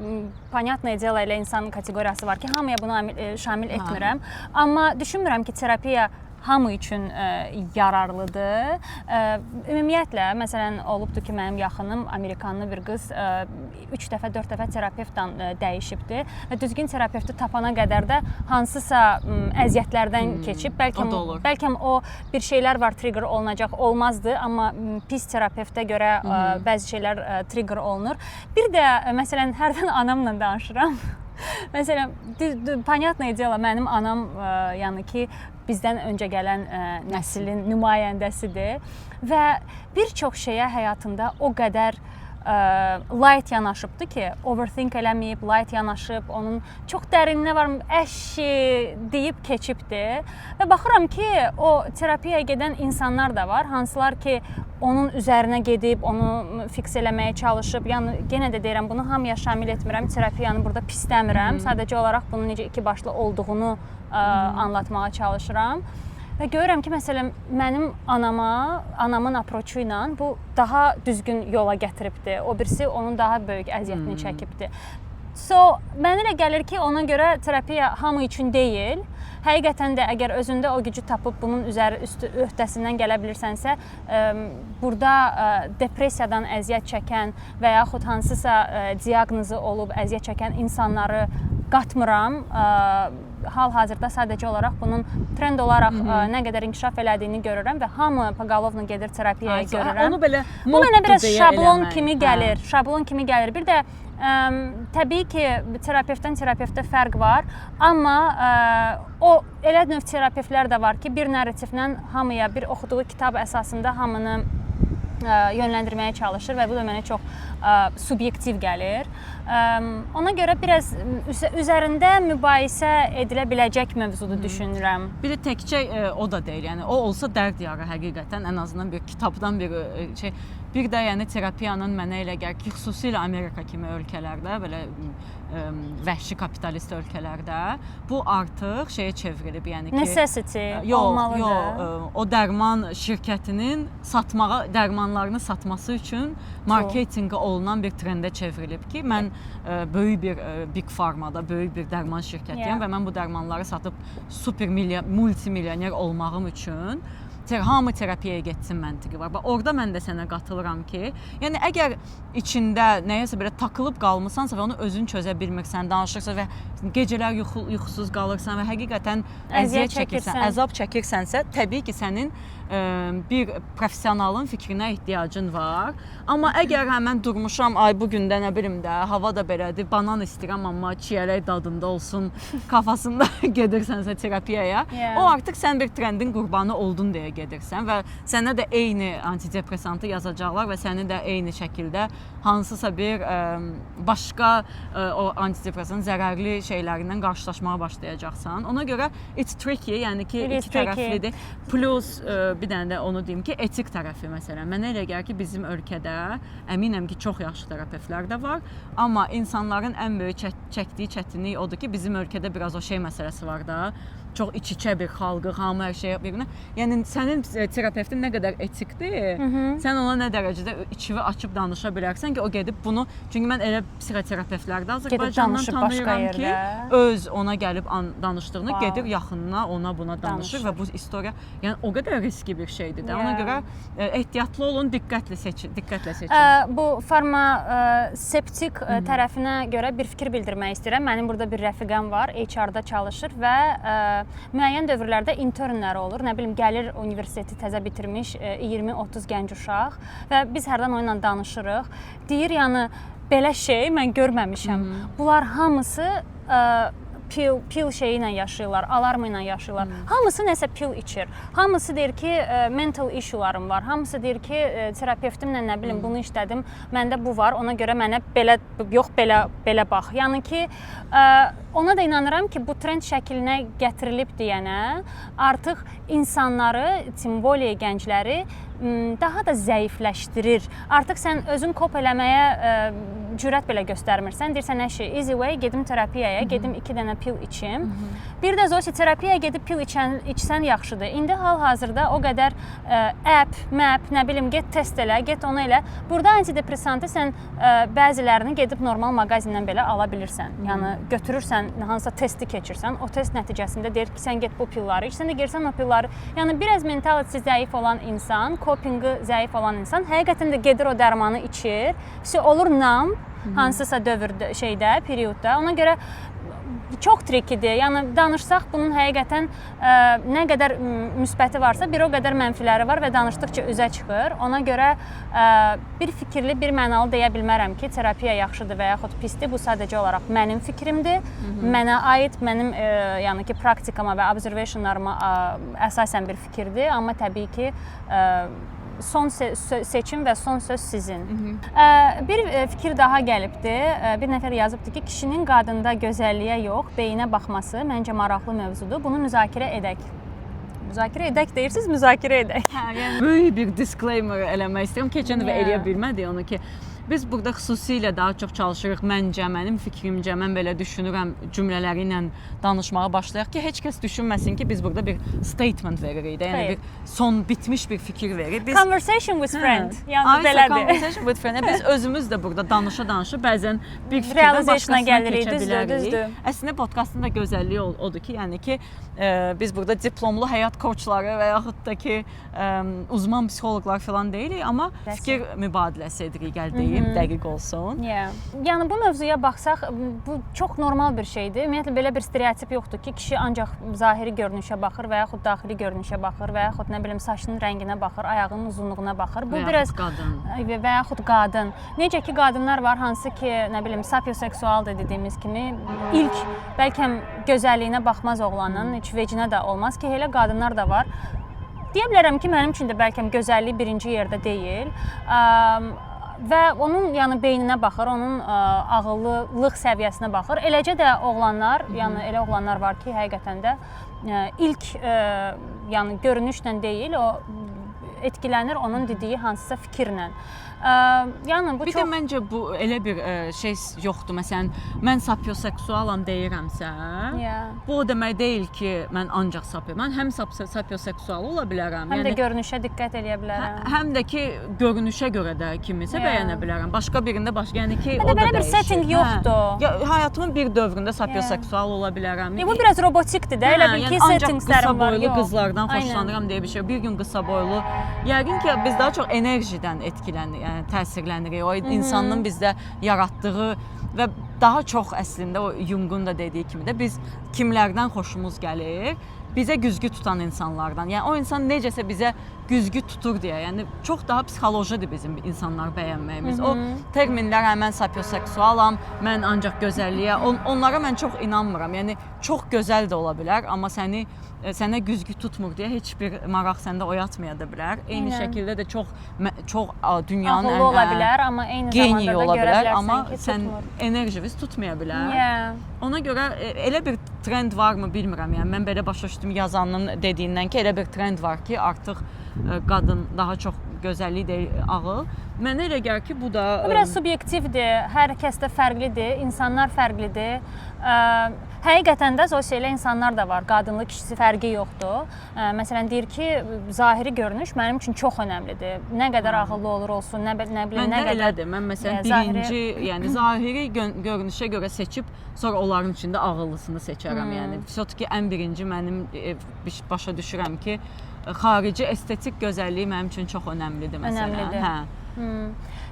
Понятное дело, elə insan kateqoriyası var ki, hamıya bunu şamil etmirəm. Amma düşünmürəm ki, terapiya hamı üçün yararlıdır. Ümumiyyətlə, məsələn, olubdur ki, mənim yaxınım amerikanlı bir qız 3 dəfə, 4 dəfə terapevtdan dəyişibdi və düzgün terapevti tapana qədər də hansısa əziyyətlərdən keçib. Bəlkə o bir şeylər var, trigger olunacaq, olmazdı, amma pis terapevtə görə bəzi şeylər trigger olunur. Bir də məsələn, hərdən anamla danışıram. Məsələn, понятное дело, mənim anam yəni ki, bizdən öncə gələn nəslin nümayəndəsidir və bir çox şeyə həyatında o qədər light yanaşıbdı ki, overthink eləməyib, light yanaşıb, onun çox dərininə var, əşi deyib keçibdi. Və baxıram ki, o terapiyaya gedən insanlar da var, hansılar ki, onun üzərinə gedib, onu fix eləməyə çalışıb. Yəni yenə də deyirəm, bunu hamıya şamil etmirəm, terapiyanı burada pisləmirəm. Sadəcə olaraq bunun necə iki başlı olduğunu anlatmağa çalışıram. Və görürəm ki, məsələn, mənim anamın approach-u ilə bu daha düzgün yola gətiribdi. O birisi onun daha böyük əziyyətini çəkibdi. So, mənə elə gəlir ki, ona görə terapiya hamı üçün deyil. Həqiqətən də əgər özündə o gücü tapıb bunun üzəri üstü öhdəsindən gələ bilirsənsə, burada depressiyadan əziyyət çəkən və yaxud hansısa diaqnozu olub əziyyət çəkən insanları qatmıram. Hal-hazırda sadəcə olaraq bunun trend olaraq nə qədər inkişaf elədiyini görürəm və hamı pogolovno gedir terapiyaya görürəm. Onu belə bu mənə biraz şablon kimi gəlir. Şablon kimi gəlir. Bir də təbii ki, terapevtdən terapevtə fərq var, amma o elə növ terapevtlər də var ki, bir narrativlə hamıya bir oxuduğu kitab əsasında hamını yönləndirməyə çalışır və bu da mənə çox subyektiv gəlir. Ona görə biraz üzərində mübahisə edilə biləcək mövzudur düşünürəm. Bir də təkcə o da deyil. Yəni o olsa dərd yarı həqiqətən ən azından bir kitabdan bir şey. Bir də yəni terapiyanın mənə elə gəlir ki, xüsusilə Amerika kimi ölkələrdə, belə vəhşi kapitalist ölkələrdə bu artıq şeyə çevrilib, yəni ki, necessity yox, olmalıdır. Yox, o dərman şirkətinin satmağa, dərmanlarını satması üçün marketinqə olunan bir trendə çevrilib ki, mən böyük bir big pharma-da, böyük bir dərman şirkətiyəm və mən bu dərmanları satıb super multimilyoner olmağım üçün hamı terapiyaya getsin məntiqi var. Bax, orada mən də sənə qatılıram ki, yəni əgər içində nəyəsə belə takılıb qalmısansa və onu özün çözə bilmirsən, danışırsan və gecələr yuxusuz qalırsan və həqiqətən əziyyət çəkirsən, əzab çəkirsənsə, təbii ki, sənin bir professionalın fikrinə ehtiyacın var. Amma əgər hə mən durmuşam, ay bu gün də nə bilim də, hava da belədir, banan istəyirəm, amma çiyələk dadında olsun kafasında gedirsənsə terapiyaya, o artıq sən bir trendin qurbanı oldun deyə gedirsən və sənə də eyni antidepressantı yazacaqlar və səni də eyni şəkildə hansısa bir başqa o antidepressanın zərərli şeylərindən qarşılaşmağa başlayacaqsan. Ona görə it's tricky, yəni ki, iki tərəflidir. Plus bir dənə də onu deyim ki, etik tərəfi məsələn. Mənə elə gəlir ki, bizim ölkədə əminəm ki, çox yaxşı terapevtlər də var, amma insanların ən böyük çəkdiyi çətinlik odur ki, bizim ölkədə biraz o şey məsələsi var da. Çox iç-içə bir xalqıq, hamı hər şeyə bir-birinə. Yəni sənin terapevtin nə qədər etikdir, sən ona nə dərəcədə içini açıb danışa bilərsən ki, o gedib bunu, çünki mən elə psixoterapevtlər də Azərbaycandan tanıyıram ki, öz ona gəlib danışdığını gedir yaxınına ona buna danışır və bu istoriya, yəni o qədər riskli bir şeydir də. Ona görə ehtiyatlı olun, diqqətli seçin, diqqətlə seçin. Bu farmaseptik tərəfinə görə bir fikir bildirmək istəyirəm. Mənim burada bir rəfiqəm var, HR-da çalışır və müəyyən dövrlərdə internlər olur. Nə bilim, gəlir universiteti təzə bitirmiş 20-30 gənc uşaq və biz hərdən onunla danışırıq. Deyir, yəni belə şey mən görməmişəm. Bunlar hamısı pil şeyi ilə yaşayırlar, alarmı ilə yaşayırlar. Hamısı nəsə pil içir. Hamısı deyir ki, mental issue-larım var. Hamısı deyir ki, terapevtimlə nə bilim bunu işlədim, məndə bu var, ona görə mənə belə yox, belə belə bax. Yəni ki, ona da inanıram ki, bu trend şəklinə gətirilib deyənə artıq insanları, тем более gəncləri daha da zəifləşdirir. Artıq sən özün cope eləməyə cürət belə göstərmirsən. Deyirsən, nə şey, easy way, gedim terapiyaya, gedim 2 dənə pil içim. Bir də Zosi, terapiyaya gedib pil içsən yaxşıdır. İndi hal-hazırda o qədər app, map, nə bilim, get test elə, get onu elə. Burada antidepressantı sən bəzilərini gedib normal mağazindən belə ala bilirsən. Yəni götürürsən, hansısa testi keçirsən, o test nəticəsində deyir ki, sən get bu pilları iç, sən də gəlirsən o pilları. Yəni biraz mentalitesi zəif olan insan, copingi zəif olan insan həqiqətən də gedir o dərmanı içir. Vəsə olur numb hansısa dövrdə, şeydə, periodda. Ona görə çox trickydir. Yəni danışsaq bunun həqiqətən nə qədər müsbəti varsa, bir o qədər mənfiləri var və danışdıqca üzə çıxır. Ona görə bir fikirli, bir mənalı deyə bilmərəm ki, terapiya yaxşıdır və yaxud pisdir. Bu sadəcə olaraq mənim fikrimdir. Mənə aid, mənim yəni ki, praktikama və observationlarıma əsasən bir fikirdir. Amma təbii ki, son seçim və son söz sizin. Bir fikir daha gəlibdi. Bir nəfər yazıbdı ki, kişinin qadında gözəlliyə yox, beyinə baxması məncə maraqlı mövzudur. Bunu müzakirə edək. Müzakirə edək deyirsiniz, müzakirə edək. Hə, yəni böyük bir disclaimer eləmək istəyirəm. Keçən dəfə eləyə bilmədik onu ki, biz burada xüsusilə daha çox çalışırıq məncə, mənim fikrimcə, mən belə düşünürəm cümlələri ilə danışmağa başlayaq ki, heç kəs düşünməsin ki, biz burada bir statement veririk də, yəni bir son bitmiş bir fikir veririk. Biz conversation with friend. Yəni Aysa, belədir. Conversation with friend. Biz özümüz də burada danışa-danışa bəzən bir fikirdən Realization'a başqasına gəlirik, keçə düzdür, bilərik. Düzdür. Əslində podkastın da gözəlliyi odur ki, yəni ki, biz burada diplomlu həyat koçları və yaxud da ki, uzman psixoloqlar falan deyilik, amma fikir mübadiləsi edirik, gəl deyim, dəqiq olsun. Yeah. Yəni bu mövzuya baxsaq, bu çox normal bir şeydir. Ümumiyyətlə belə bir stereotip yoxdur ki, kişi ancaq zahiri görünüşə baxır və yaxud daxili görünüşə baxır və yaxud nə bilim saçının rənginə baxır, ayağının uzunluğuna baxır. Bu Və yaxud biraz qadın. Və yaxud qadın. Necə ki qadınlar var, hansı ki, nə bilim, sapioseksualdır dediyimiz kimi, ilk bəlkə gözəlliyinə baxmaz oğlanın, heç vecinə də olmaz ki, elə qadınlar da var. Deyə bilərəm ki, mənim üçün də bəlkə gözəllik birinci yerdə deyil. Və onun yəni beyninə baxır, onun ağıllılıq səviyyəsinə baxır. Eləcə də oğlanlar, yəni elə oğlanlar var ki, həqiqətən də ilk yəni görünüşlə deyil, o etkilənir onun dediyi hansısa fikirlə. Yəni bu bir çox də məncə bu elə bir şey yoxdur. Məsələn, mən sapioseksualam deyirəmsə, bu o demək deyil ki, mən ancaq sapio. Mən həm sapioseksual ola bilərəm. Həm də görünüşə diqqət eləyə bilərəm. Həm də ki, görünüşə görə də kimisə bəyənə bilərəm. Başqa birində başqa, yəni ki, o da belə bir setting yoxdur. Ya həyatımın bir dövründə sapioseksual ola bilərəm. Bu biraz robotikdir də. Elə bil ki, settingslərim var. Ancaq qısa boylu qızlardan xoşlanıram deyə bir şey. Bir gün qısa boylu. Yəqin ki, biz daha çox enerjidən etkilənirik, yəni təsirlənirik. O insanın bizdə yaratdığı və daha çox əslində o Jungun da dediyi kimi də biz kimlərdən xoşumuz gəlir? Bizə güzgü tutan insanlardan. Yəni o insan necəsə bizə güzgü tutur deyə. Yəni çox daha psixolojidir bizim insanları bəyənməyimiz. O terminlər, hə, mən sapioseksualam, mən ancaq gözəlliyə, onlara mən çox inanmıram. Yəni çox gözəl də ola bilər, amma səni sənə güzgü tutmur deyə heç bir maraq səndə oyatmaya da bilər. Eyni şəkildə də çox çox dünyanın ən ola bilər, amma eyni zamanda da ola görə bilər, bilərsən amma ki, sən tutmur. Enerjiniz tutmaya bilər. Ona görə elə bir trend varmı bilmirəm. Yəni mən belə başa düşdüm yazanın dediyindən ki, elə bir trend var ki, artıq qadın daha çox gözəllik deyil, ağıl. Mənə elə gəlir ki, bu da bu biraz subyektivdir. Hər kəsdə fərqlidir, insanlar fərqlidir. Həqiqətən də Zosi, elə insanlar da var. Qadınlı, kişisi fərqi yoxdur. Məsələn deyir ki, zahiri görünüş mənim üçün çox önəmlidir. Nə qədər ağıllı olur olsun, nə bilim, Məndə nə qədər elədir. Mən məsələn birinci, yəni zahiri görünüşə görə seçib sonra onların içində ağıllısını seçərəm. Yəni vse-tki ən birinci mənim başa düşürəm ki, xarici estetik gözəllik mənim üçün çox önəmlidir məsələn. Önəmlidir. Hə.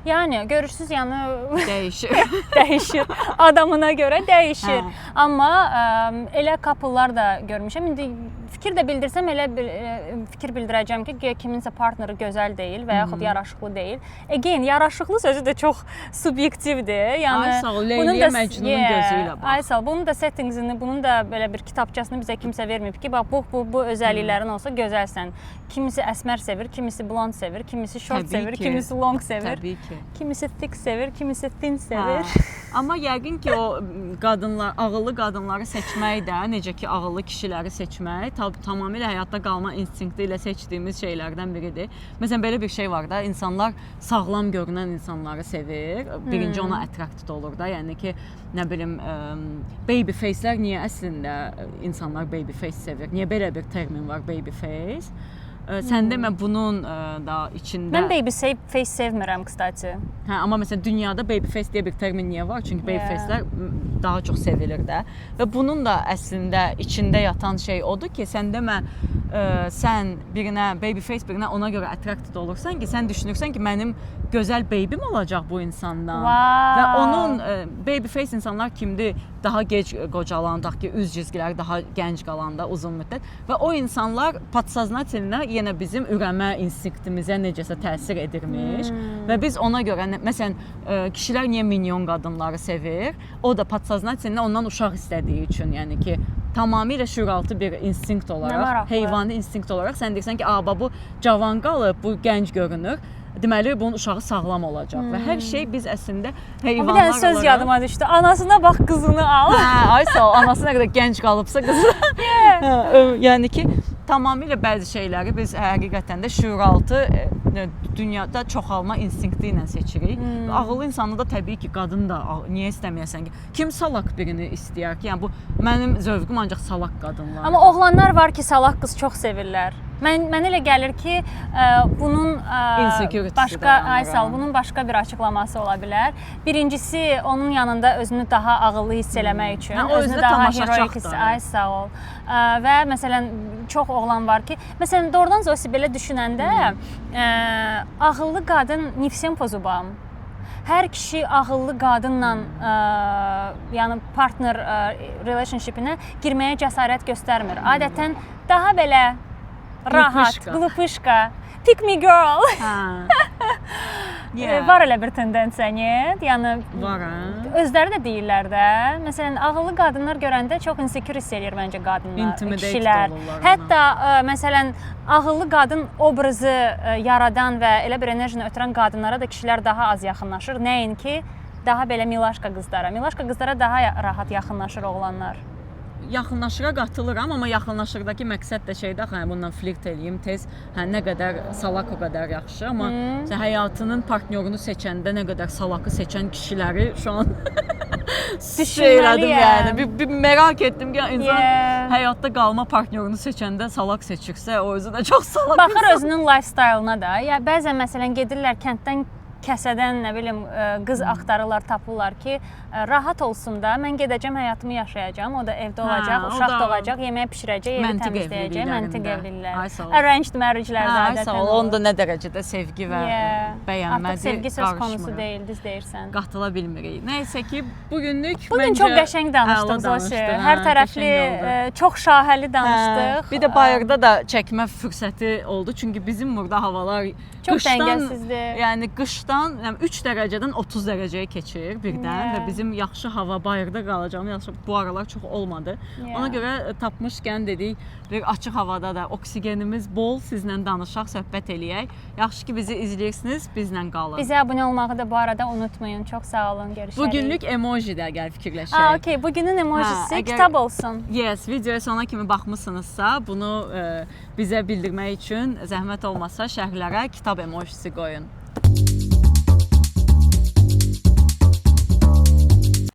Yəni görürsüz, yəni dəyişir. Dəyişir. Adamına görə dəyişir. Amma elə couple'lar da görmüşəm. İndi fikir də bildirsəm elə bir fikir bildirəcəm ki, güya kiminsə partneri gözəl deyil və yaxud yaraşıqlı deyil. Again, yaraşıqlı sözü də çox subyektivdir. Yəni Ay sağ ol, Leyliyə Məcnunun gözü ilə bax. Ay sağ ol. Bunun da settingsini, bunun da belə bir kitabçasını bizə kimsə verməyib ki, bax bu özəlliklərin olsa gözəlsən. Kimisi əsmər sevir, kimisi blond sevir, kimisi short sevir, kimisi long sevir. Təbii ki. Kimisi thick sevir, kimisi thin sevir. Amma yəqin ki, o qadınlar, ağıllı qadınları seçmək də, necə ki ağıllı kişiləri seçmək, tamamilə həyatda qalma instinkti ilə seçdiyimiz şeylərdən biridir. Məsələn, belə bir şey var da, insanlar sağlam görünən insanları sevir. Birinci ona attracted olur da. Yəni ki, nə bilim, baby face-lər niyə əslində insanlar baby face sevir? Niyə belə bir termin var, baby face? Sən demə bunun da içində. Mən baby face sevmirəm, kstati. Hə, amma məsələn dünyada baby face deyə bir termin niyə var? Çünki baby face-lər daha çox sevilir də. Və bunun da əslində içində yatan şey odur ki, sən demə sən birinə baby face birinə ona görə attracted olursan ki, sən düşünürsən ki, mənim gözəl baby-m olacaq bu insandan. Wow. Və onun baby face insanlar kimdir? Daha gec qocalan, tutaq ki, üz cizgiləri daha gənc qalanda uzun müddət və o insanlar podsoznательно yenə bizim ürəmə instinktimizə necəsə təsir edirmiş və biz ona görə məsələn kişilər niyə minyon qadınları sevir? O da podsoznательно ondan uşaq istədiyi üçün, yəni ki, tamamilə şüuraltı bir instinkt olaraq, heyvani instinkt olaraq sən deyirsən ki, "A, bu cavan qalıb, bu gənc görünür." Deməli bunun uşağı sağlam olacaq və hər şey biz əslində heyvanlar Bir dənə söz olaraq yadıma düşdü. Anasına bax, qızını al. Hə, ay sağ ol. Anası nə qədər gənc qalıbsa qızı. Hə, yəni ki, tamamilə bəzi şeyləri biz həqiqətən də şüuraltı dünyada çoxalma instinkti ilə seçirik. Ağıllı insanı da təbii ki, qadın da niyə istəməyəsən ki? Kim salaq birini istəyər ki? Yəni bu mənim zövqüm ancaq salaq qadınlardır. Amma oğlanlar var ki, salaq qız çox sevirlər. Mənə elə gəlir ki, bunun başqa, ay sağ ol, bunun başqa bir açıqlaması ola bilər. Birincisi, onun yanında özünü daha ağıllı hiss eləmək üçün, hə, özünü daha heroik hiss, ay sağ ol. Və məsələn çox oğlan var ki, məsələn doğrudan Zosi belə düşünəndə ağıllı qadın не всем по зубам. Hər kişi ağıllı qadınla yəni partner relationship-inə girməyə cəsarət göstərmir. Adətən daha belə rahat, glupışka, pick me girl. Hə. Yeah. Var elə bir tendensiya, niyə? Yəni Var, hə? Özləri də deyirlər də. Məsələn, ağıllı qadınlar görəndə çox insecure hiss eləyir məncə qadınlar, Intimidate kişilər. olurlar ona. Hətta məsələn, ağıllı qadın obrazı yaradan və elə bir enerjini ötürən qadınlara da kişilər daha az yaxınlaşır, nəinki daha belə milaşka qızlara. Milaşka qızlara daha rahat yaxınlaşır oğlanlar. Yaxınlaşıra qatılıram, amma yaxınlaşırdakı məqsəd də şeydir axı, hə, bundan flirt eləyim tez, hə, nə qədər salak o qədər yaxşı, amma sən həyatının partnyorunu seçəndə nə qədər salakı seçən kişiləri şu an şey elədim yəni. Bir merak etdim ki, insan həyatda qalma partnyorunu seçəndə salak seçirsə, o özü də çox salak Baxır insan. özünün lifestyle-una da. Ya bəzən məsələn gedirlər kənddən, kəsədən nə bilim qız axtarırlar, tapırlar ki, rahat olsun da, mən gedəcəm, həyatımı yaşayacağam, o da evdə olacaq, o uşaq da da olacaq, yemək bişirəcək, evi məntiq təmizləyəcək, məntiq evliliklərində. evliliklər. Ay sağ ol. Arranged marriage-lər də Hə, ay adətən sağ ol. olur. Onda nə dərəcədə sevgi və bəyənmədir, Artıq sevgi söz konusu qarışmır. deyil, düz deyirsən. Qatıla bilmirik. Nəysə ki, bugünlük Bugün məncə çox qəşəng danışdıq əla Zosi. danışdıq, Hər hə, tərəfli, qəşəng oldu. çox şahəli danışdıq. Hə, bir də bayırda da çəkmə fürsəti oldu. Çünki bizim burada havalar Çox qışdan, dəngəsizdir. Yəni qışdan, yəni 3 dərəcədən 30 dərəcəyə keçir birdən və bizim yaxşı hava bayırda qalacağımız yaxşı bu aralar çox olmadı. Ona görə tapmışkən dedik bir açıq havada da oksigenimiz bol, sizlə danışaq, söhbət eləyək. Yaxşı ki bizi izləyirsiniz, bizlə qalın. Bizə abunə olmağı da bu arada unutmayın. Çox sağ olun, görüşərik. Bugünlük emoji də gəl fikirləşək. Aa, okey. Bugünün emojisi Hə, əgər- kitab olsun. Yes, videoya sona kimi baxmısınızsa, bunu bizə bildirmək üçün zəhmət olmasa şərhlərə kitab emojisi qoyun.